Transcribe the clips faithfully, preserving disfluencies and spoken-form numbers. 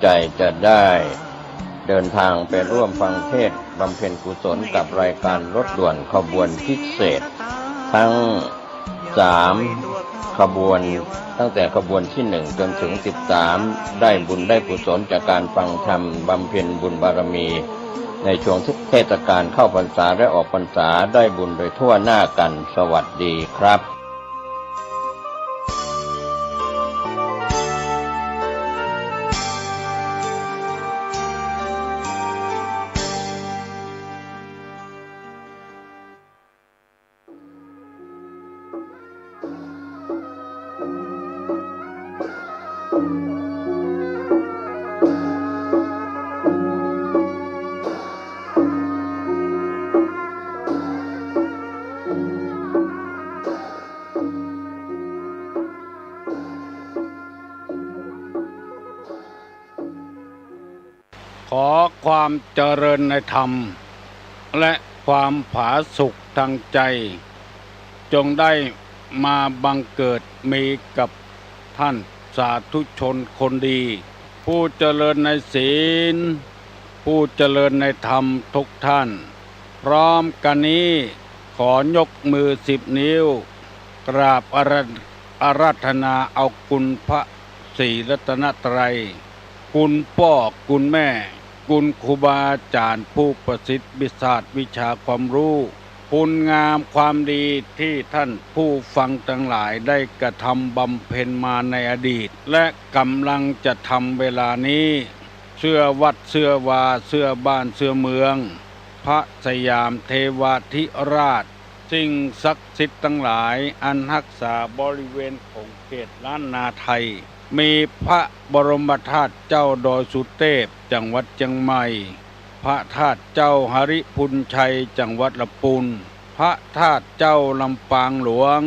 ใจจะได้เดินทางไปร่วมฟังเทศน์บำเพ็ญกุศลกับรายการรถด่วนขบวนพิเศษ ทั้งสามขบวน ตั้งแต่ขบวนที่หนึ่งจนถึงสิบสาม ได้บุญได้กุศลจากการฟังธรรมบำเพ็ญบุญบารมี ในช่วงเทศกาลเข้าพรรษาและออกพรรษา ได้บุญโดยทั่วหน้ากัน สวัสดีครับ ขอความเจริญในธรรม และความผาสุกทางใจ จงได้มาบังเกิดมีกับท่านสาธุชนคนดี ผู้เจริญในศีล ผู้เจริญในธรรมทุกท่าน พร้อมกันนี้ขอยกมือสิบนิ้ว กราบอารา อาราธนาเอาคุณพระศรีรัตนตรัย คุณป้อคุณแม่ คุณครูบาอาจ๋ารย์ผู้ประสิทธิ์วิชาญวิชาความรู้ คุณงามความดีที่ท่านผู้ฟังตังหลายได้กระทำบำเพ็ญมาในอดีต และกำลังจะทำเวลานี้ เสื้อวัดเสื้อวา เสื้อบ้านเสื้อเมือง พระสยามเทวาธิราช สิ่งศักดิ์สิทธิ์ตังหลายอันฮักษาบริเวณของเขตล้านนาไทย มีพระบรมธาตุเจ้าดอยสุเทพ จังหวัดเชียงใหม่ พระธาตุเจ้าหริภุญชัย จังหวัดละปูน พระธาตุเจ้าลำปางหลวง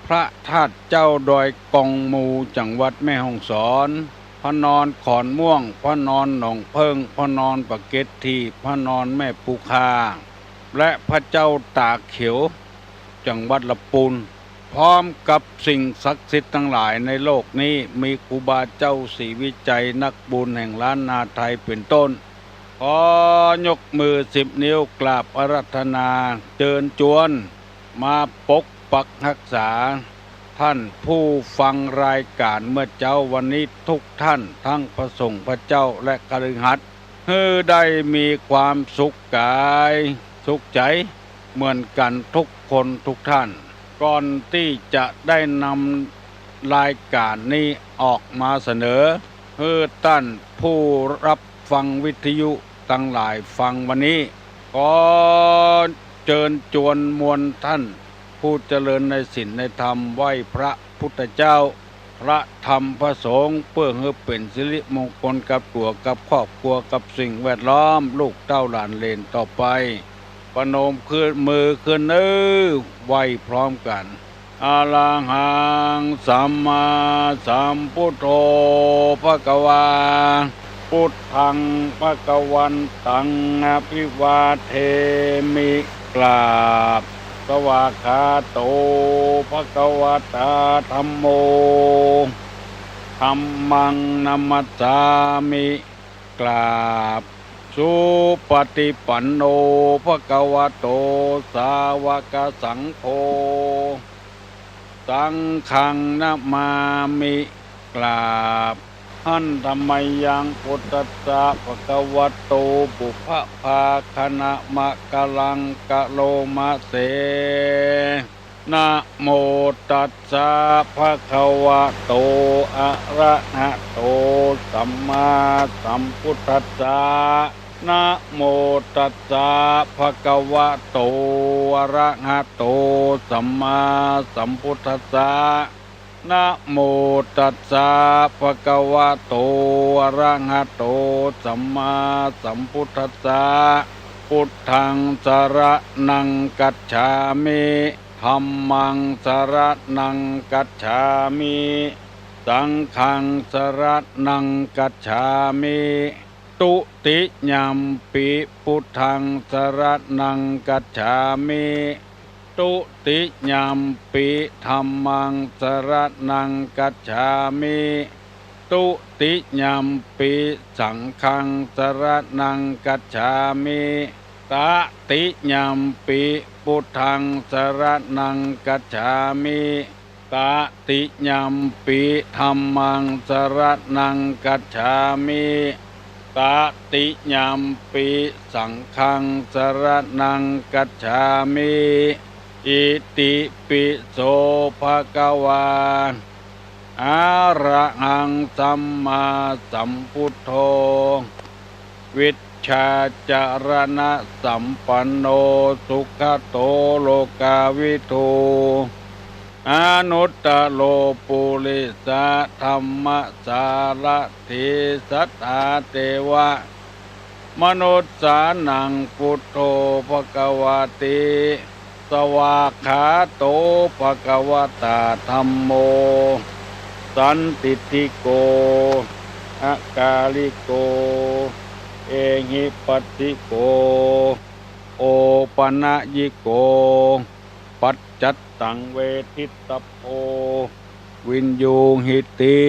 พระธาตุเจ้าดอยกองมู จังหวัดแม่ฮ่องสอน พระนอนขอนม่วง พระนอนหนองเพิ่ง พระนอนปากเกร็ดถีบ พระนอนแม่ปูคา และพระเจ้าตาเขียว จังหวัดละปูน พร้อมกับสิ่งศักดิ์สิทธิ์ตังหลายในโลกนี้ มีครูบาเจ้าศรีวิชัยนักบุญแห่งล้านนาไทยเป็นต้น ขอยกมือสิบนิ้วกราบอาราธนาเจิญจวน มาปกปักฮักษา ท่านผู้ฟังรายการเมื่อเจ๊าวันนี้ทุกท่าน ทั้งพระสงฆ์พระเจ้าและคฤหัสถ์ หื้อได้มีความสุขกายสุขใจ๋เหมือนกั๋นทุกคนทุกท่าน ก่อนตี้จะได้นำรายการนี้ออกมาเสนอ หื้อต้านผู้ฮับฟังวิทยุตังหลายฟังวันนี้ ขอเจิญจวนมวลต้านผู้เจริญในศีลในธรรม ไหว้พระพุทธเจ้า พระธรรมพระสงฆ์ เปื้อหื้อเป๋นสิริมงคลกับตั๋วกับครอบครัวกับสิ่งแวดล้อม ลูกเต้าหลานเหลนต่อไป ประนมขึ้นมือขึ้นเน้อ ไหว้พร้อมกั๋น อะระหังสัมมาสัมพุทโธภะคะวา พุทธังภะคะวันตังอะภิวาเทมิ กราบ สวากขาโตภะคะวะตาธัมโม ธัมมังนะมัสสามิ กราบ สุปะฏิปันโนภะคะวะโต สาวกสังโฆ สังฆังนะมามิ กราบ หันทะมะยัง พุทธัสสะภะคะวะโต ปุพพะภาคะนะมะกะลังกะโลมะเส นะโมตัสสะภะคะวะโต อะระหะโต สัมมาสัมพุทธัสสะ นะโมตัสสะภะคะวะโต อะระหะโต สัมมาสัมพุทธัสสะ นะโมตัสสะภะคะวะโต อะระหะโต สัมมาสัมพุทธัสสะ พุทธังสะระณังคัจฉามิ ธัมมังสะระณังคัจฉามิ สังฆังสะระณังคัจฉามิ ทุติยัมปิพุทธังสะระณังคัจฉามิ ทุติยัมปิธัมมังสะระณังคัจฉามิ ตุติยัมปิสังฆังสรณังคัจฉามิ ตติยัมปิพุทธังสรณังคัจฉามิ ตติยัมปิธัมมังสรณังคัจฉามิ ตติยัมปิสังฆังสรณังคัจฉามิ อิติปิโสภะคะวา อะระหังสัมมาสัมพุทโธ วิชชาจรณสัมปันโน สุขะโตโลกาวิทู อนุตตโรปุริสะธัมมสารถี สัทธาเทวะมนุสสานัง พุทโธภะคะวะติ สวากขาโตภะคะวะตา ธัมโมสันทิฏฐิโก อะกาลิโก เอหิปัสสิโก โอปะนะยิโก ปัจจัตตังเวทิตตะโพ วินยูหิติ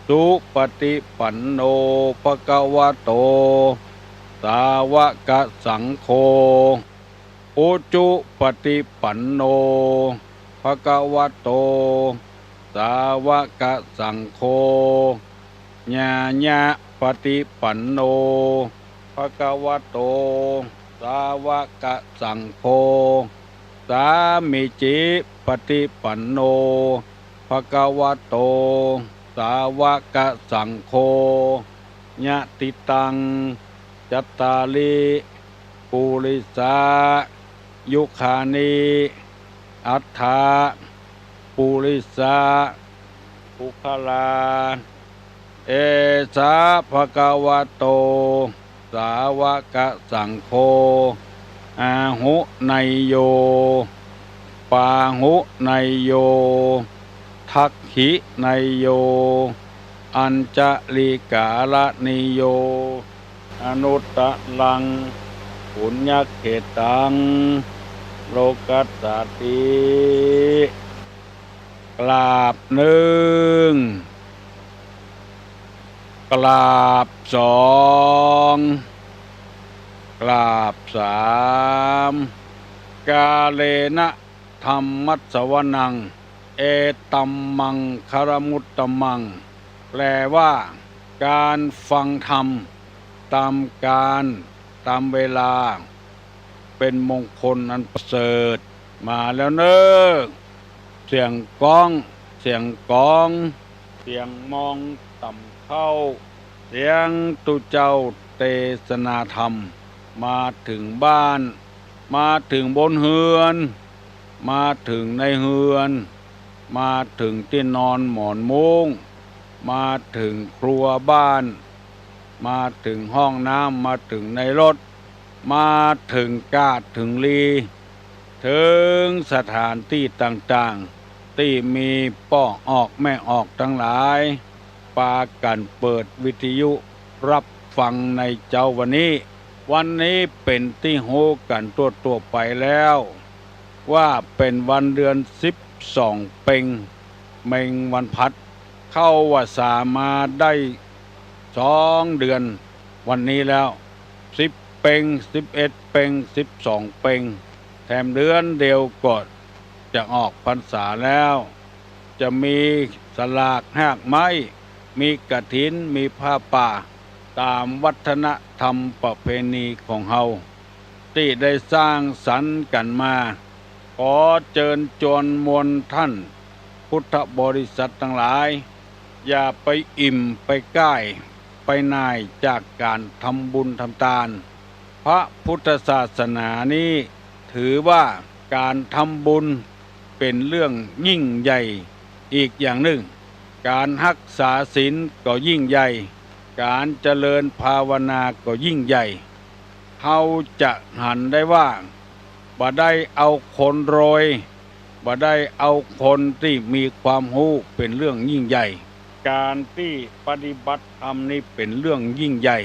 สุปะฏิปันโนภะคะวะโต สาวะกะสังโฆ อุจุปะฏิปันโนภะคะวะโต สาวะกะสังโฆ ญาญะปะฏิปันโนภะคะวะโต สาวะกะสังโฆ สามีจิปะฏิปันโนภะคะวะโต สาวะกะสังโฆ ยะติตัง จัตตาริ ปุริสา ยุคานิ อัฏฐะ ปุริสา ปุคคลา เอสาภะคะวะโต สาวะกะสังโฆ อาหุเนยโย ปาหุเนยโย ทักขิเนยโย อัญชะลีกาละนิโย อนุตตะรัง ปุญญะเขตัง โลกัสสาติ กราบนึ่ง กราบสอง กราบสาม กาเลนะ ธัมมัสสวนัง เอตัมมังคะละมุตตะมัง แปลว่า การฟังธรรมตามกาลตามเวลา เป็นมงคลอันประเสริฐ มาแล้วเน่อ เสียงก้อง เสียงกอง เสียงมองต่ำเข้า เสียงตุ๊เจ้าเตสนาธรรม มาเถิงบ้าน มาเถิงบนเฮือน มาเถิงในเฮือน มาเถิงตี้นอนหมอนมุ้ง มาเถิงครัวบ้าน มาเถิงห้องน้ำ มาเถิงในรถ มาเถิงกาดเถิงลี เถิงสถานตี้ต่างๆ ตี้มีป้อออกแม่ออกตังหลาย ปากั๋นเปิดวิทยุรับฟังในเจ๊าวันนี้ วันนี้เป๋นตี้ฮู้กั๋นทั่วๆ ไปแล้ว ว่าเป๋นวันเดือนสิบสองเป็ง เม็งวันผัด เข้าวัสสามาได้สองเดือน วันนี้แล้ว สิบเป็ง สิบเอ็ดเป็ง สิบสองเป็ง แถมเดือนเดียวก็จะออกพรรษาแล้ว จะมีสลากฮากไม้ มีกฐิน มีผ้าป่า ต๋ามวัฒนธรรมประเพณีของเฮา ตี้ได้สร้างสรรค์กั๋นมา ขอเจิญจวนมวลต้านพุทธบริษัทตังหลาย อย่าไปอิ่มไปก้ายไปหน่ายจากก๋านทำบุญทำตาน พระพุทธศาสนานี้ถือว่าก๋านทำบุญเป๋นเรื่องยิ่งใหญ่อีกอย่างนึ่ง ก๋านฮักษาศีลก็ยิ่งใหญ่ ก๋านเจริญภาวนาก็ยิ่งใหญ่ เฮาจะหันได้ว่า บ่ได้เอาคนรวย บ่ได้เอาคนตี้มีความฮู้เป๋นเรื่องยิ่งใหญ่ ก๋านตี้ปฏิบัติธรรมนี้เป๋นเรื่องยิ่งใหญ่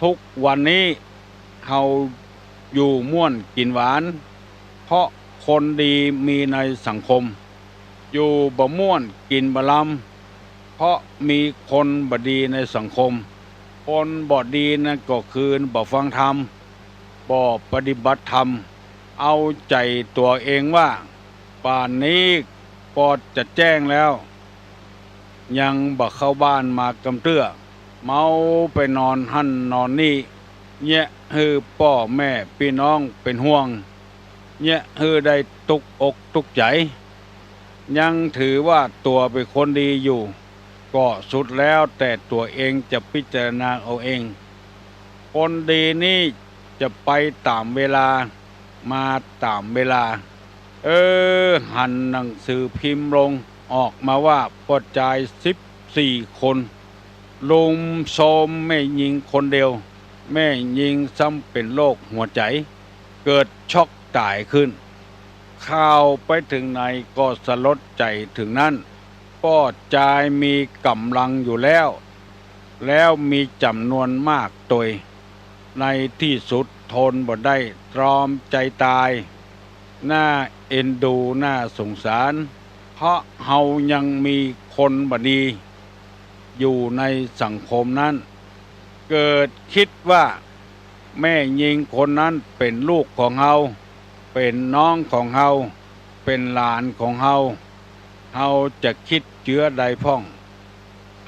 ทุกวันนี้เฮาอยู่ม่วนกิ๋นหวาน เพราะคนดีมีในสังคม อยู่บ่ม่วนกิ๋นบ่ลำ เพ ราะมีคนบ่ดีในสังคม คนบ่ดีนั้นก็คือบ่ฟังธรรม บ่ปฏิบัติธรรม เอาใจ๋ตั๋วเองว่า ป่านนี้ก็จะแจ้งแล้ว ยังบ่เข้าบ้านมากำเตื้อ เมาไปนอนหั้นนอนนี่ เยียะหื้อป้อแม่ปี้น้องเป๋นห่วง เยียะหื้อได้ตุ๊กอกตุ๊กใจ๋ ยังถือว่าตั๋วเป๋นคนดีอยู่ ก็สุดแล้วแต่ตั๋วเองจะพิจารณาเอาเอง คนดีนี้จะไปต๋ามเวลา มาต๋ามเวลา เออ หันหนังสือพิมพ์ลง ออกมาว่าป้อจายสิบสี่คน ลุมโทรมแม่ญิงคนเดียว แม่ญิงซ้ำเป๋นโรคหัวใจ๋ เกิดช็อกต๋ายขึ้น ข่าวไปเถิงไหนก็สลดใจ๋เถิงนั้น ป้อจายมีก๋ำลังอยู่แล้ว แล้วมีจ๋ำนวนมากตวย ในตี้สุดทนบ่ได้ ตรอมใจ๋ต๋าย น่าเอ็นดู น่าสงสาร เพราะเฮายังมีคนบ่ดีอยู่ในสังคมนั้น เกิดกึ๊ดว่า แม่ญิงคนนั้นเป๋นลูกของเฮา เป๋นน้องของเฮา เป๋นหลานของเฮา เฮาจะกึ๊ดเจือใดพ่อง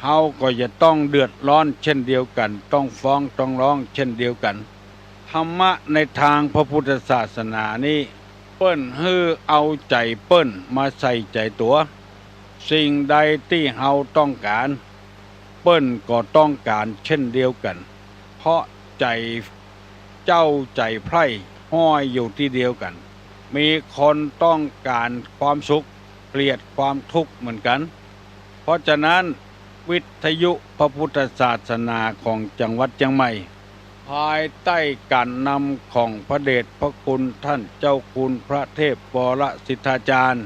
เฮาก็จะต้องเดือดร้อนเช่นเดียวกั๋น ต้องฟ้องต้องร้องเช่นเดียวกั๋น ธรรมะในตางพระพุทธศาสนานี้ เปิ้นหื้อเอาใจ๋เปิ้นมาใส่ใจ๋ตั๋ว สิ่งใดตี้เฮาต้องก๋าน เปิ้นก็ต้องก๋านเช่นเดียวกั๋น เพราะใจ๋เจ้าใจ๋ใผร้ห้อยอยู่ตี้เดียวกั๋น มีคนต้องก๋านความสุข เกลียดความทุกข์เหมือนกั๋น เพราะฉะนั้น วิทยุพระพุทธศาสนาของจังหวัดเจียงใหม่ ภายใต้ก๋านนำของพระเดชพระคุณต้านเจ้าคุณพระเทพวรสิทธาจารย์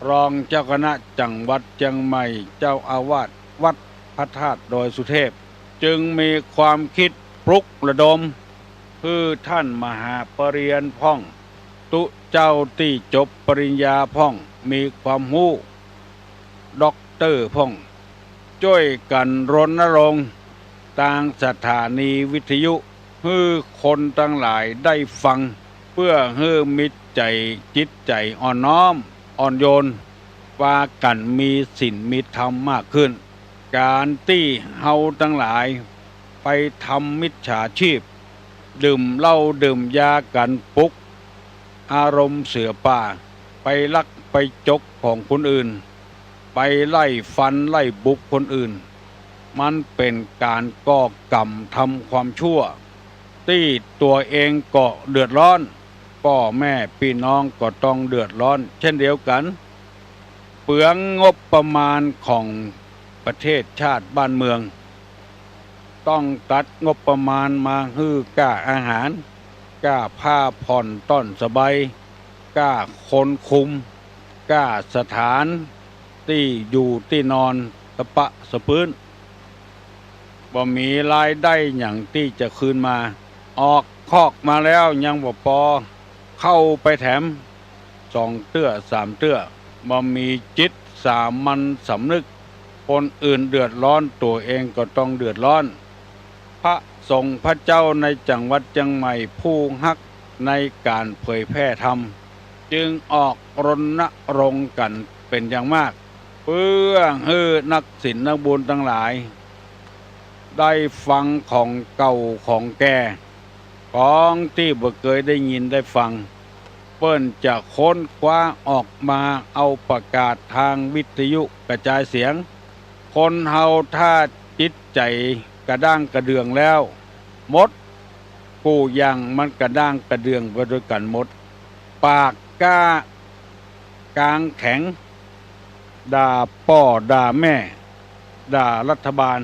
รองเจ้าคณะจังหวัดเจียงใหม่ เจ้าอาวาสวัดพระธาตุดอยสุเทพ จึงมีความกึ๊ดปลุกระดม หื้อต้านมหาปริญญาพ่อง ตุ๊เจ้าตี้จบปริญญาพ่อง มีความฮู้ ด็อกเตอร์พ่อง จ้วยกั๋นรณรงค์ตางสถานีวิทยุ หื้อคนตังหลายได้ฟัง เปื้อหื้อมีใจ๋จิตใจ๋อ่อนน้อมอ่อนโยน ปากั๋นมีศีลมีธรรมมากขึ้น ก๋านตี้เฮาตังหลายไปทำมิจฉาชีพ ดื่มเหล้าดื่มยากั๋น ปลุกอารมณ์เสือป่า ไปลักไปจกของคนอื่น ไปไล่ฟันไล่บุบคนอื่น มันเป๋นก๋านก่อกรรมทำความชั่ว ตี้ตั๋วเองก็เดือดร้อน ป้อแม่ปี้น้องก็ต้องเดือดร้อนเช่นเดียวกั๋น เปลืองงบประมาณของประเทศชาติบ้านเมือง ต้องตัดงบประมาณมาหื้อก้าอาหาร ก้าผ้าผ่อนต้อนสบาย ก้าคนคุม ก้าสถานตี้อยู่ตี้นอนสะปะสะปื๊น บ่มีรายได้หยังตี้จะคืนมา ออกคอกมาแล้วยังบ่ปอ เข้าไปแถม สองเตื้อสามเตื้อ บ่มีจิตสามัญสำนึก คนอื่นเดือดร้อน ตั๋วเองก็ต้องเดือดร้อน พระสงฆ์พระเจ้าในจังหวัดเจียงใหม่ผู้ฮักในก๋านเผยแพร่ธรรม จึงออกรณรงค์กั๋นเป๋นอย่างมาก เปื้อหื้อนักศีลนักบุญตังหลาย ได้ฟังของเก่าของแก่ ของตี้บ่เกยได้ยินได้ฟัง เปิ้นจะค้นคว้าออกมาเอาประกาศตางวิทยุกระจายเสียง คนเฮาถ้าจิตใจ๋กระด้างกระเดื่องแล้ว หมดกู้อย่างมันกระด้างกระเดื่องไปตวยกั๋นหมด ปากก้า กางแข็ง ด่าป้อด่าแม่ ด่ารัฐบาล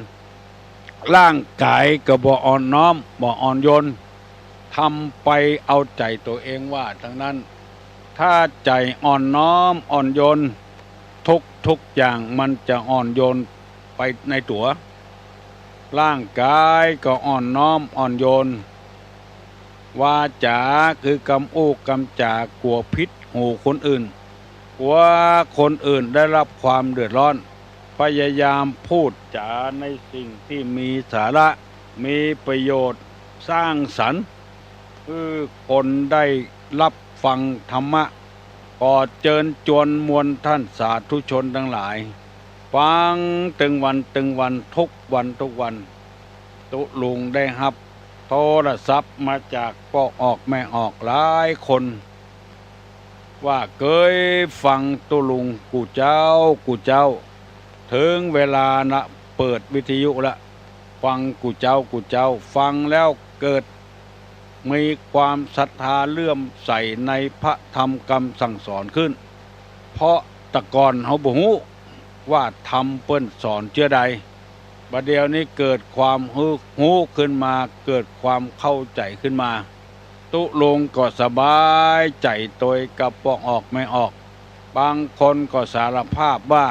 ร่างก๋ายก็บ่อ่อนน้อม บ่อ่อนโยน ทำไปเอาใจ๋ตั๋วเองว่าตังนั้น ถ้าใจ๋อ่อนน้อมอ่อนโยน ทุกๆ อย่างมันจะอ่อนโยนไปในตั๋ว ร่างก๋ายก็อ่อนน้อมอ่อนโยน วาจ๋าคือกำอู้กำจ๋ากั๋วผิดหูคนอื่น กั๋วคนอื่นได้รับความเดือดร้อน เพ พยายามพูดจ๋าในสิ่งตี้มีสาระ มีประโยชน์สร้างสรรค์ หื้อคนได้ฮับฟังธรรมะ ก็เจิญจวนมวลต้านสาธุชนตังหลาย ฟังตึงวันตึงวัน ทุกวันทุกวัน ตุ๊ลุงได้ฮับโทรศัพท์มาจากป้อออกแม่ออกหลายคน ว่าเกยฟังตุ๊ลุงกู้เจ๊ากู้เจ๊า เถิงเวลานะ เปิดวิทยุละ ฟังกู้เจ๊ากู้เจ๊า ฟังแล้วเกิดมีความศรัทธาเลื่อมใสในพระธรรมกำสั่งสอนขึ้น เพราะแต่ก่อนเฮาบ่ฮู้ว่าธรรมเปิ้นสอนเจื้อใด บ่าเดี่ยวนี้เกิดความฮู้ ฮู้ขึ้นมา เกิดความเข้าใจ๋ขึ้นมา ตุ๊ลุงก็สบายใจ๋ตวยกับป้อออกแม่ออก บางคนก็สารภาพว่า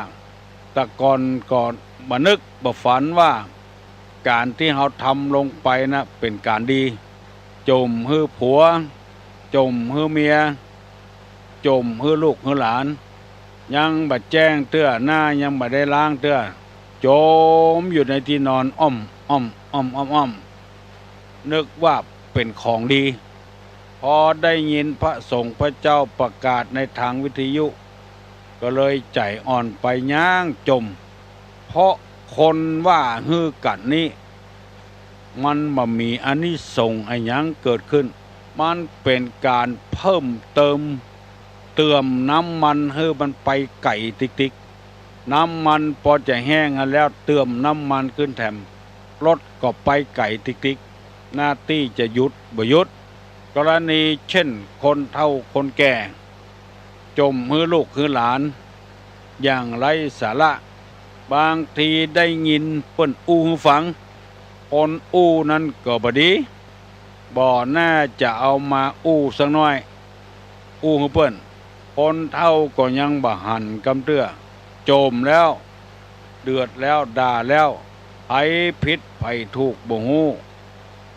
แต่ก่อนก็บ่นึกบ่ฝันว่า ก๋านตี้เฮาทำลงไปนะเป๋นก๋านดี จ่มหื้อผัว จ่มหื้อเมีย จ่มหื้อลูกหื้อหลาน ยังบ่แจ้งเตื้อ หน้ายังบ่ได้ล้างเตื้อ จ่มอยู่ในตี้นอน อ้อม อ้อม อ้อม อ้อม อ้อม นึกว่าเป๋นของดี พอได้ยินพระสงฆ์พระเจ้าประกาศในตางวิทยุ ก็เลยใจ๋อ่อนไปย้างจ่ม เพราะคนว่าหื้อกั๋นนี้ มันบ่มีอานิสงส์อะหยังเกิดขึ้น มันเป๋นก๋านเพิ่มเติม เติมน้ำมันหื้อมันไปไก๋ติ๊กๆ น้ำมันปอจะแห้งหั้นแล้ว เติมน้ำมันขึ้นแถม รถก็ไปไก๋ติ๊กๆ หน้าตี้จะหยุดบ่หยุด กรณีเจ้นคนเฒ่าคนแก่ จ่มหื้อลูกหื้อหลาน อย่างไร้สาระ บางทีได้ยินเปิ้นอู้หื้อฟัง คนอู้นั้นก็บ่ดี บ่น่าจะเอามาอู้สักหน้อย อู้หื้อเปิ้น คนเฒ่าก็ยังบ่หันกำเตื้อ จ่มแล้ว เดือดแล้ว ด่าแล้ว ใผผิดใผถูกบ่ฮู้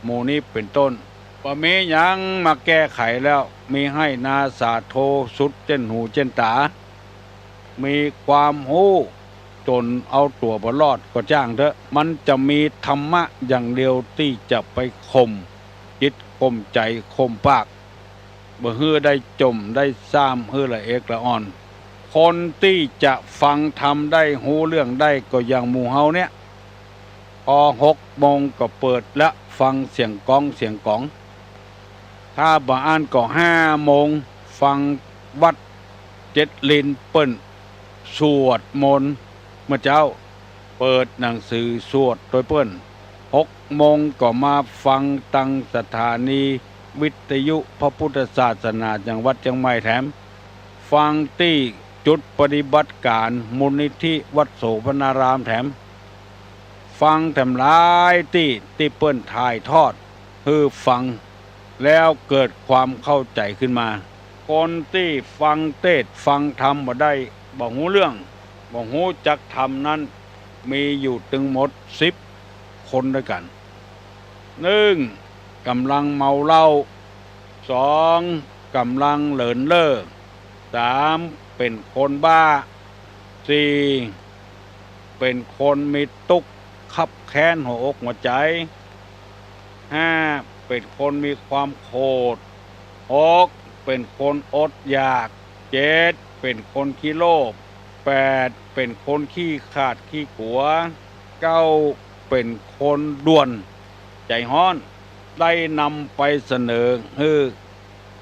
หมู่นี้เป๋นต้น บ่มีหยังมาแก้ไขแล้ว มีไห้นาสาโทสุดเจ้นหูเจ้นต๋า มีความฮู้จ๋นเอาตั๋วบ่รอดก็จ้างเต๊อะ มันจะมีธรรมะอย่างเดียวตี้จะไปข่มจิตข่มใจ๋ข่มปาก บ่หื้อได้จ่มได้ซ่ามหื้อละเอกละอ่อน คนตี้จะฟังธรรมได้ฮู้เรื่องได้ก็อย่างหมู่เฮาเนี่ย พอหกโมงก็เปิดละ ฟังเสียงก๊องเสียงก๋อง ถ้าบ่อั้นก็ห้าโมง ฟังวัดเจ็ดลินเปิ้นสวดมนต์เมื่อเจ๊า เปิดหนังสือสวดตวยเปิ้น หกโมงก็มาฟังตังสถานีวิทยุพระพุทธศาสนาจังหวัดเจียงใหม่แถม ฟังตี้จุดปฏิบัติก๋านมูลนิธิวัดโสภณารามแถม ฟังแถมหลายตี้ ตี้เปิ้นถ่ายทอดหื้อฟัง แล้วเกิดความเข้าใจ๋ขึ้นมา คนตี้ฟังเตสน์ฟังธรรมบ่ได้ บ่ฮู้เรื่อง บ่ฮู้จักธรรมนั้น มีอยู่ตึงหมดสิบคนตวยกั๋น นึ่ง ก๋ำลังเมาเหล้า สอง ก๋ำลังเหลินเล่อ สาม เป๋นคนบ้า สี่ เป๋นคนมีตุ๊กข์คับแค้นหัวอกหัวใจ๋ ห้า เป๋นคนมีความโขด หก เป๋นคนอดอยาก เจ็ด เป๋นคนขี้โลภ แปด เป๋นคนขี้ขลาดขี้กั๋ว เก้า เป๋นคนด่วนใจ๋ฮ้อน ได้นำไปเสนอหื้อ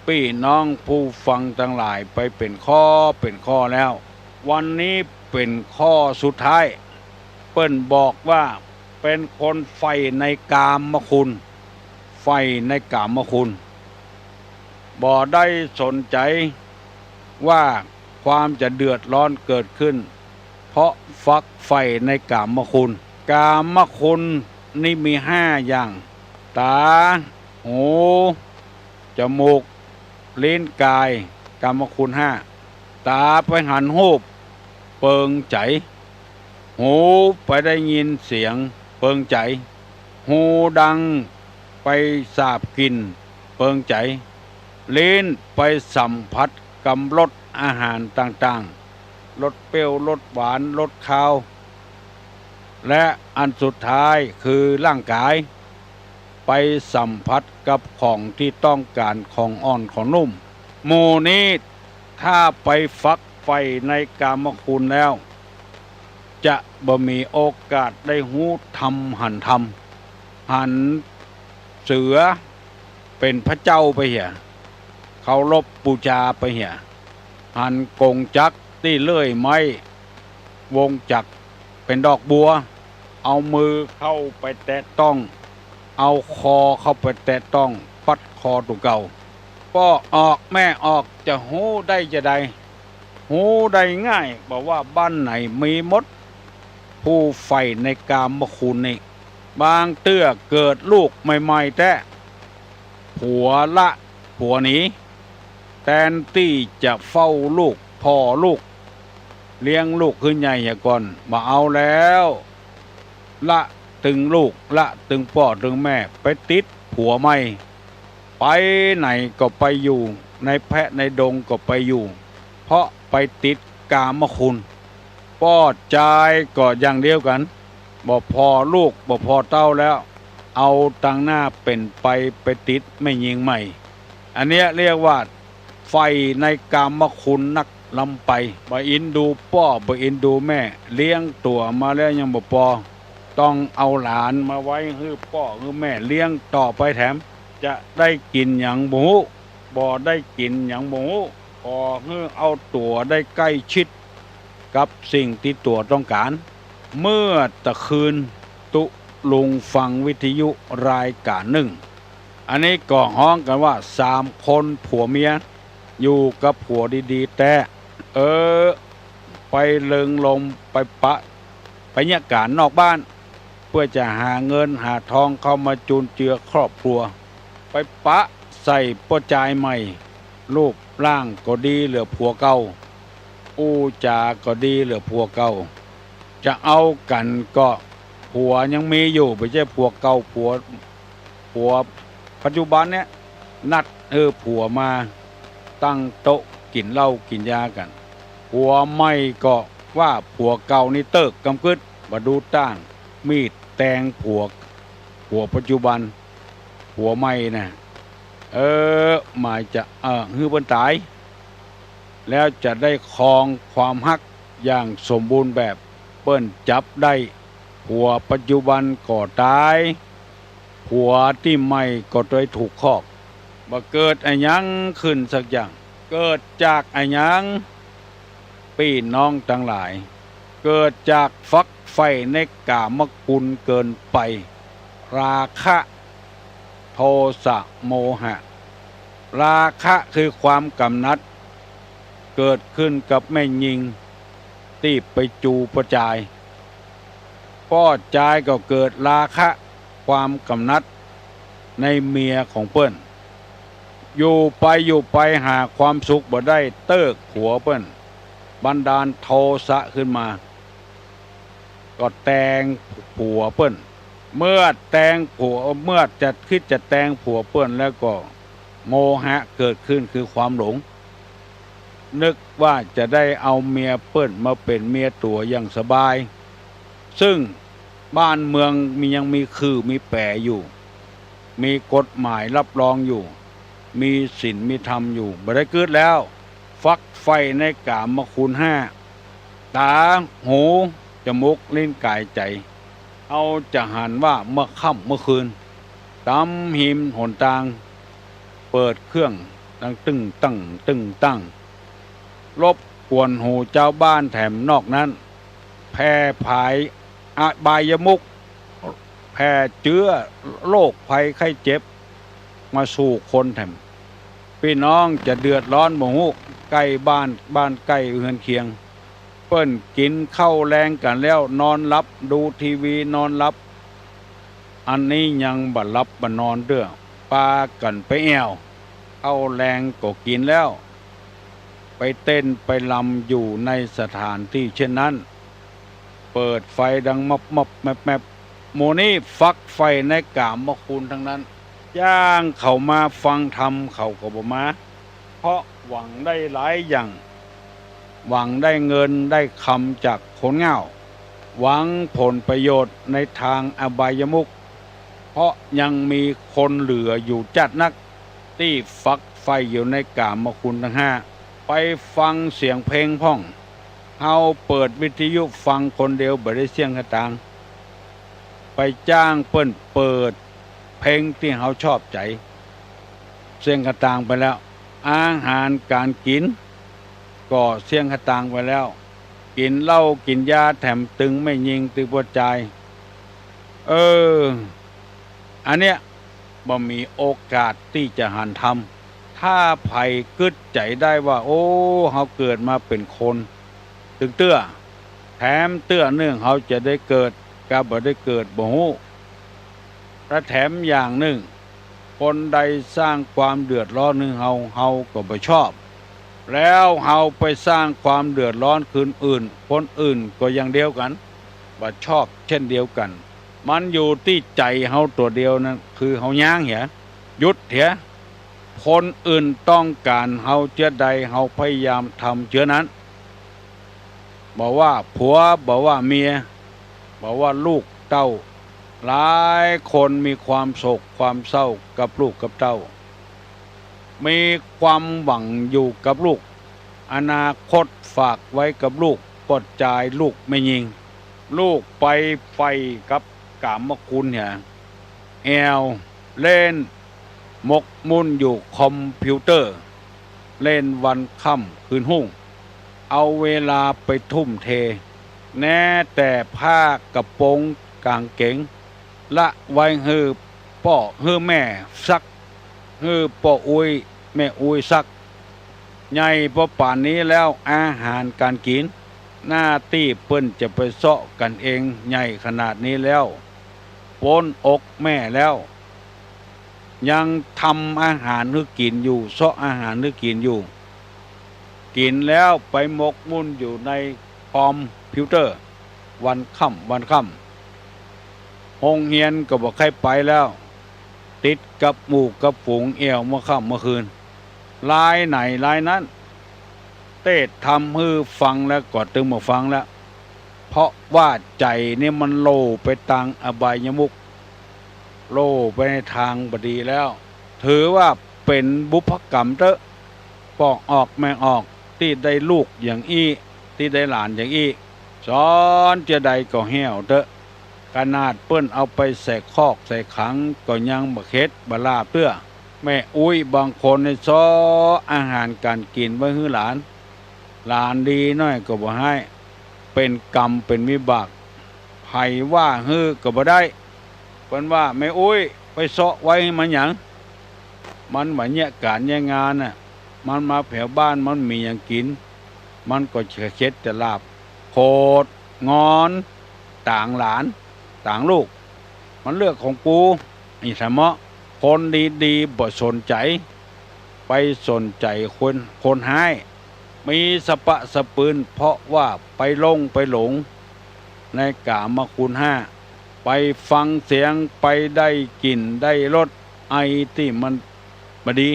ปี้น้องผู้ฟังตังหลายไปเป๋นข้อเป๋นข้อแล้ว วันนี้เป๋นข้อสุดท้าย เปิ้นบอกว่าเป๋นคนใฝ่ในกามคุณ ใฝ่ในกามคุณ บ่ได้สนใจ๋ว่าความจะเดือดร้อนเกิดขึ้น เพราะฝักใฝ่ในกามคุณ กามคุณนี้มีห้าอย่าง ต๋า หู จมูก ลิ้น ก๋าย กามคุณห้า ต๋าไปหันฮูป เปิงใจ๋ หูไปได้ยินเสียง เปิงใจ๋ หูดังไปสาบกลิ่น เปิงใจ๋ ลิ้นไปสัมผัสกำรสอาหารต่างๆ รสเปรี้ยว รสหวาน รสคาว และอันสุดท้ายคือร่างก๋าย ไปสัมผัสกับของตี้ต้องก๋าน ของอ่อนของนุ่ม หมู่นี้ถ้าไปฝักใฝ่ในกามคุณแล้ว จะบ่มีโอกาสได้ฮู้ธรรมหันธรรม หันเสือเป๋นพระเจ้าไปเหีย เคารพบูชาไปเหีย หันกงจักรตี้เลื่อยไม้ วงจักรเป๋นดอกบัว เอามือเข้าไปแตะต้อง เอาคอเข้าไปแตะต้อง ปัดคอตั๋วเก่า ป้อออกแม่ออกจะฮู้ได้จาใด ฮู้ได้ง่าย บ่ว่าบ้านไหนมีหมด ผู้ใฝ่ในกามคุณนี่ บางเตื้อเกิดลูกใหม่ๆ แต๊ ผัวละผัวหนี แตนตี้จะเฝ้าลูก ผ่อลูก เลี้ยงลูกหื้อใหญ่เหียก่อน บ่เอาแล้ว ละตึงลูก ละตึงป้อตึงแม่ ไปติดผัวใหม่ ไปไหนก็ไปอยู่ ในแพะในดงก็ไปอยู่ เพราะไปติดกามคุณ ป้อจายก็อย่างเดียวกั๋น บ่ผ่อลูก บ่ผ่อเต้าแล้ว เอาตังหน้าเป๋นไป ไปติดแม่ญิงใหม่ อันเนี้ยเรียกว่าใฝ่ในกามคุณนักล้ำไป บ่อินดูป้อ บ่อินดูแม่ เลี้ยงตั๋วมาแล้วยังบ่ปอ ต้องเอาหลานมาไว้หื้อป้อหื้อแม่เลี้ยงต่อไปแถม จะได้กิ๋นหยังบ่ฮู้ บ่ได้กิ๋นหยังบ่ฮู้ ขอหื้อเอาตั๋วได้ใก้ชิดกับสิ่งตี้ตั๋วต้องก๋าน เมื่อตะคืนตุ๊ลุงฟังวิทยุรายก๋านนึ่ง อันนี้ก็ฮ้องกั๋นว่าสามคนผัวเมีย อยู่กับผัวดีๆ แต๊ เออ ไปเริงรมย์ ไปปะ ไปเยียะก๋านนอกบ้าน เปื้อจะหาเงินหาทองเข้ามาจุนเจือครอบครัว ไปปะใส่ป้อจายใหม่ รูปร่างก็ดีเหลือผัวเก่า อู้จาก็ดีเหลือผัวเก่า จะเอากั๋นก็ผัวยังมีอยู่ บ่ใจ้ผัวเก่า ผัว ผัวปัจจุบันเนี้ย นัดหื้อผัวมาตั้งโต๊ะกิ๋นเหล้ากิ๋นยากั๋น ผัวใหม่ก็ว่าผัวเก่านี่เติ๊กกำกึ๊ด บ่ดูต้าน มีดแตงผัว ผัวปัจจุบัน ผัวใหม่นะ เออ หมายจะ เออ หื้อเปิ้นต๋าย แล้วจะได้ครองความฮักอย่างสมบูรณ์แบบ เปิ้นจับได้ ผัวปัจจุบันก็ต๋าย ผัวตี้ใหม่ก็ได้ถูกคอก บ่เกิดอะหยังขึ้นสักอย่าง เกิดจากอะหยัง ปี้น้องตังหลาย เกิดจากฝักใฝ่ในกามคุณเกินไป ราคะ โทสะ โมหะ ราคะคือความกำหนัด เกิดขึ้นกับแม่ญิงตี้ไปจูป้อจาย ป้อจายก็เกิดราคะ ความกำหนัดในเมียของเปิ้น อยู่ไปอยู่ไปหาความสุขบ่ได้ เติ๊กผัวเปิ้น บันดาลโทสะขึ้นมา ก็แตงผัวเปิ้น เมื่อแตงผัว เมื่อจะคิดจะแตงผัวเปิ้นแล้วก็โมหะเกิดขึ้นคือความหลง นึกว่าจะได้เอาเมียเปิ้นมาเป๋นเมียตั๋วอย่างสบาย ซึ่งบ้านเมืองมี ยังมีขื่อมีแป๋อยู่ มีกฎหมายรับรองอยู่ มีศีลมีธรรมอยู่ บ่ได้กึ๊ดแล้ว ฝักใฝ่ในกามคุณห้า ต๋า หู จมูก ลิ้น ก๋าย ใจ๋ เฮาจะหันว่าเมื่อค่ำเมื่อคืน ต๋ามหิมหนตาง เปิดเครื่องดังตึ้งตั้งตึ้งตั้ง รบกวนหูจาวบ้านแถมนอกนั้น แผ่ผายอบายมุข แผ่เจื้อโรคภัยไข้เจ็บมาสู่คนแถม ปี้น้องจะเดือดร้อนบ่ฮู้ ใก้บ้าน บ้านใก้เฮือนเคียง เปิ้นกิ๋นข้าวแลงกั๋นแล้วนอนหลับ ดูทีวีนอนหลับ อันนี้ยังบ่หลับบ่นอนเตื้อ ปากั๋นไปแอ่ว ข้าวแลงก็กิ๋นแล้ว ไปเต้นไปรำอยู่ในสถานตี้เช่นนั้น เปิดไฟดังมับมับแมบแมบ หมู่นี้ฝักใฝ่ในกามคุณทั้งนั้น จ้างเขามาฟังธรรมเขาก็บ่มา เพราะหวังได้หลายอย่าง หวังได้เงินได้คำจากคนเหง้า หวังผลประโยชน์ในตางอบายมุข เพราะยังมีคนเหลืออยู่จ๊าดนัก ตี้ฝักใฝ่อยู่ในก๋ามคุณตังห้า ไปฟังเสียงเพลงพ่อง เฮาเปิดวิทยุฟังคนเดียวบ่ได้เสี้ยงกะตาง ไปจ้างเปิ้นเปิดเพลงตี้เฮาชอบใจ๋ เสี้ยงกะตางไปแล้ว อาหารก๋านกิ๋น ก็เสี้ยงกะตางไปแล้ว กิ๋นเหล้ากิ๋นยาแถมตึงแม่ญิงตึงป้อจาย เออ อันเนี้ยบ่มีโอกาสตี้จะหันธรรม ถ้าใผกึ๊ดใจ๋ได้ว่า โอ้ เฮาเกิดมาเป๋นคน ตึงเตื้อ แถมเตื้อนึ่งเฮาจะได้เกิด กาบ่ได้เกิดบ่ฮู้ และแถมอย่างนึ่ง คนใดสร้างความเดือดร้อนหื้อเฮา เฮาก็บ่ชอบ แล้วเฮาไปสร้างความเดือดร้อนคืนอื่น คนอื่นก็อย่างเดียวกั๋น บ่ชอบเช่นเดียวกั๋น มันอยู่ตี้ใจ๋เฮาตั๋วเดียวนั้น คือเฮายั้งเหีย หยุดเหีย คนอื่นต้องก๋านเฮาเจื้อใด เฮาพยายามทำเจื้อนั้น บ่ว่าผัว บ่ว่าเมีย บ่ว่าลูกเต้า หลายคนมีความโศกความเศร้ากับลูกกับเต้า มีความหวังอยู่กับลูก อนาคตฝากไว้กับลูกป้อจายลูกแม่ญิง ลูกไปใฝ่กับก๋ามคุณเหีย แอ่ว เล่น หมกมุ่นอยู่คอมพิวเตอร์ เล่นวันค่ำคืนฮุ่ง เอาเวลาไปทุ่มเท แม้แต่ผ้ากระโปรงก๋างเก๋ง ละไว้หื้อป้อหื้อแม่ซัก หื้อป้ออุ๊ยแม่อุ๊ยซัก ใหญ่ปอป่านนี้แล้ว อาหารก๋านกิ๋น หน้าตี้เปิ้นจะไปเซาะกั๋นเองใหญ่ขนาดนี้แล้ว ป๊นอกแม่แล้ว ยังทำอาหารหื้อกิ๋นอยู่ เซาะอาหารหื้อกิ๋นอยู่ กิ๋นแล้วไปหมกมุ่นอยู่ในคอมพิวเตอร์ วันค่ำวันค่ำ โฮงเฮียนก็บ่ใค่ไปแล้ว ติดกับหมู่กับฝูงแอ่วเมื่อค่ำเมื่อคืน ลายไหนลายนั้น เตสน์ทำหื้อฟังแล้วก็ตึงบ่ฟังแล้ว เพราะว่าใจ๋นี่มันโหล่ไปตางอบายมุข โหล่ไปในตางบ่ดีแล้ว ถือว่าเป๋นบุพกรรมเต๊อะ ป้อออกแม่ออก ตี้ได้ลูกอย่างอี้ ตี้ได้หลานอย่างอี้ สอนเจื้อใดก็แห้วเต๊อะ ขนาดเปิ้นเอาไปใส่คอกใส่ขังก็ยังบ่เข็ดบ่ลาบเตื้อ แม่อุ๊ยบางคนนี่เซาะอาหารก๋านกิ๋นไว้หื้อหลาน หลานดีหน้อยก็บ่หื้อ เป๋นกรรมเป๋นวิบาก ใผว่าหื้อก็บ่ได้ เปิ้นว่า แม่อุ๊ยไปเซาะไว้หื้อมันหยัง มันบ่าเยียะก๋านเยียะงานน่ะ มันมาแผวบ้านมันมีหยังกิ๋น มันก็จะเข็ดจะลาบ โขดงอนตางหลานตางลูก มันเรื่องของกู อี้สะเหมาะ คนดีๆ บ่สนใจ๋ ไปสนใจ๋คน คนฮ้าย มีสะปะสะปืน เพราะว่าไปหลงไปหลงในก๋ามคุณห้า ไปฟังเสียง ไปได้กลิ่นได้รส ไอ้ตี้มันบ่ดี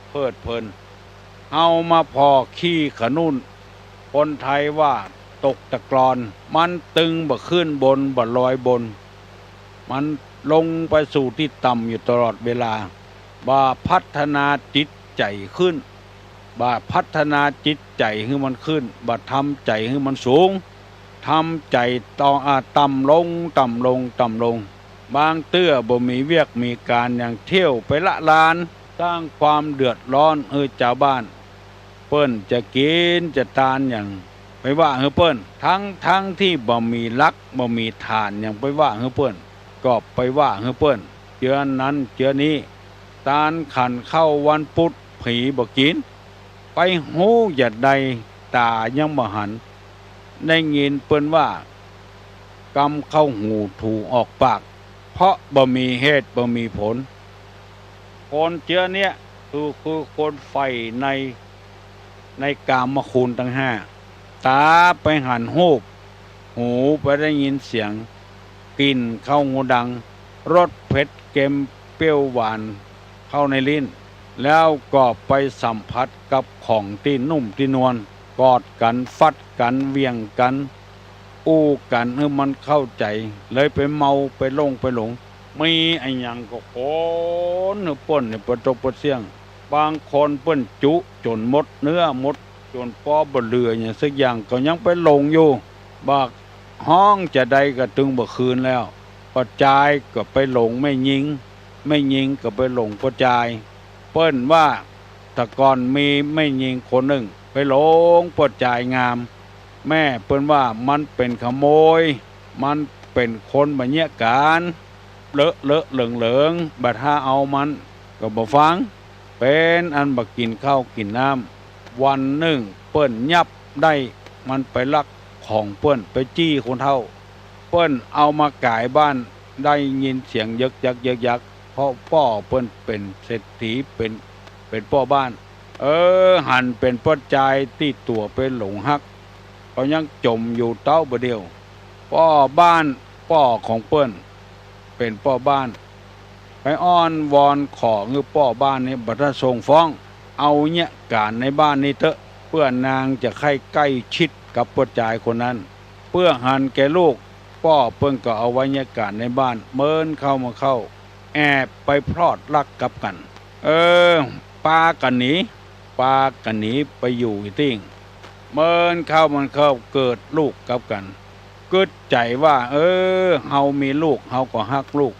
เพลิดเพลิน เฮามาผ่อขี้ขนุน คนไทยว่าตกตะกรอน มันตึงบ่ขึ้นบนบ่ลอยบน มันลงไปสู่ตี้ต่ำอยู่ตลอดเวลา บ่พัฒนาจิตใจ๋ขึ้น บ่พัฒนาจิตใจ๋หื้อมันขึ้น บ่ทำใจ๋หื้อมันสูง ทำใจ๋ต่อ อ่า ต่ำลง ต่ำลง ต่ำลง บางเตื้อบ่มีเวียกมีก๋านหยัง เที่ยวไปละลาน สร้างความเดือดร้อนหื้อจาวบ้าน เปิ้นจะกิ๋นจะตานหยัง ไปว่าหื้อเปิ้น ทั้งๆ ตี้บ่มีหลักบ่มีฐานหยัง ไปว่าหื้อเปิ้น ก็ไปว่าหื้อเปิ้น เจื้อนั้นเจื้อนี้ ตานขันข้าววันปุธ ผีบ่กิ๋น ไปฮู้จะใด ต๋ายังบ่หัน ได้ยินเปิ้นว่า กำเข้าหูถูออกปาก เพราะบ่มีเหตุบ่มีผล คนเจื้อเนี้ยคือ คือคนใฝ่ใน ในก๋ามคุณตังห้า ต๋าไปหันฮูป หูไปได้ยินเสียง กลิ่นเข้าหูดัง รสเผ็ดเค็มเปรี้ยวหวานเข้าในลิ้น แล้วก็ไปสัมผัสกับของตี้นุ่มตี้นวล กอดกั๋น ฟัดกั๋น เหวี่ยงกั๋น อู้กั๋นหื้อมันเข้าใจ๋ เลยไปเมาไปหลงไปหลง มีอะหยังก็ขนหื้อเปิ้นนี่ปวดตกปวดเสี้ยง บางคนเปิ้นจุจ๋นหมดเนื้อหมดจ๋นปอบ่เหลือหยังสักอย่าง ก็ยังไปหลงอยู่ บ่าฮ้องจาใดก็ตึงบ่าคืนแล้ว ป้อจายก็ไปหลงแม่ญิง แม่ญิงก็ไปหลงป้อจาย เปิ้นว่าแต่ก่อนมีแม่ญิงคนนึ่งไปหลงป้อจายงาม แม่เปิ้นว่ามันเป๋นขโมย มันเป๋นคนบ่าเยียะก๋าน เลอะเลอะเหลิงเหลิง บ่าถ้าเอามันก็บ่ฟัง เป๋นอันบ่ากิ๋นข้าวกิ๋นน้ำ วันนึ่งเปิ้นยับได้ มันไปลักของเปิ้น ไปจี้คนเฒ่า เปิ้นเอามาก๋ายบ้าน ได้ยินเสียงเยิกยักเยิกยัก เพราะป้อเปิ้นเป๋นเศรษฐี เป๋น เป๋นป้อบ้าน เออ หันเป๋นป้อจายตี้ตั๋วไปหลงฮัก ก็ยังจ๋มอยู่เต๊าบ่าเดี่ยว ป้อบ้าน ป้อของเปิ้น เป๋นป้อบ้าน ไปอ้อนวอนขอหื้อป้อบ้านนี้บ่าถ้าส่งฟ้อง เอาเยียะก๋านในบ้านนี้เต๊อะ เปื้อนางจะใค่ใก้ชิดกับป้อจายคนนั้น เปื้อหันแก่ลูก ป้อเปิ้นก็เอาไว้เยียะก๋านในบ้าน เมินเข้ามาเข้า แอบไปพลอดรักกับกั๋น เออ ปากั๋นหนี ปากั๋นหนีไปอยู่อีกตี้ เมินเข้ามันเข้าเกิดลูกกับกั๋น กึ๊ดใจ๋ว่า เออ เฮามีลูก เฮาก็ฮักลูก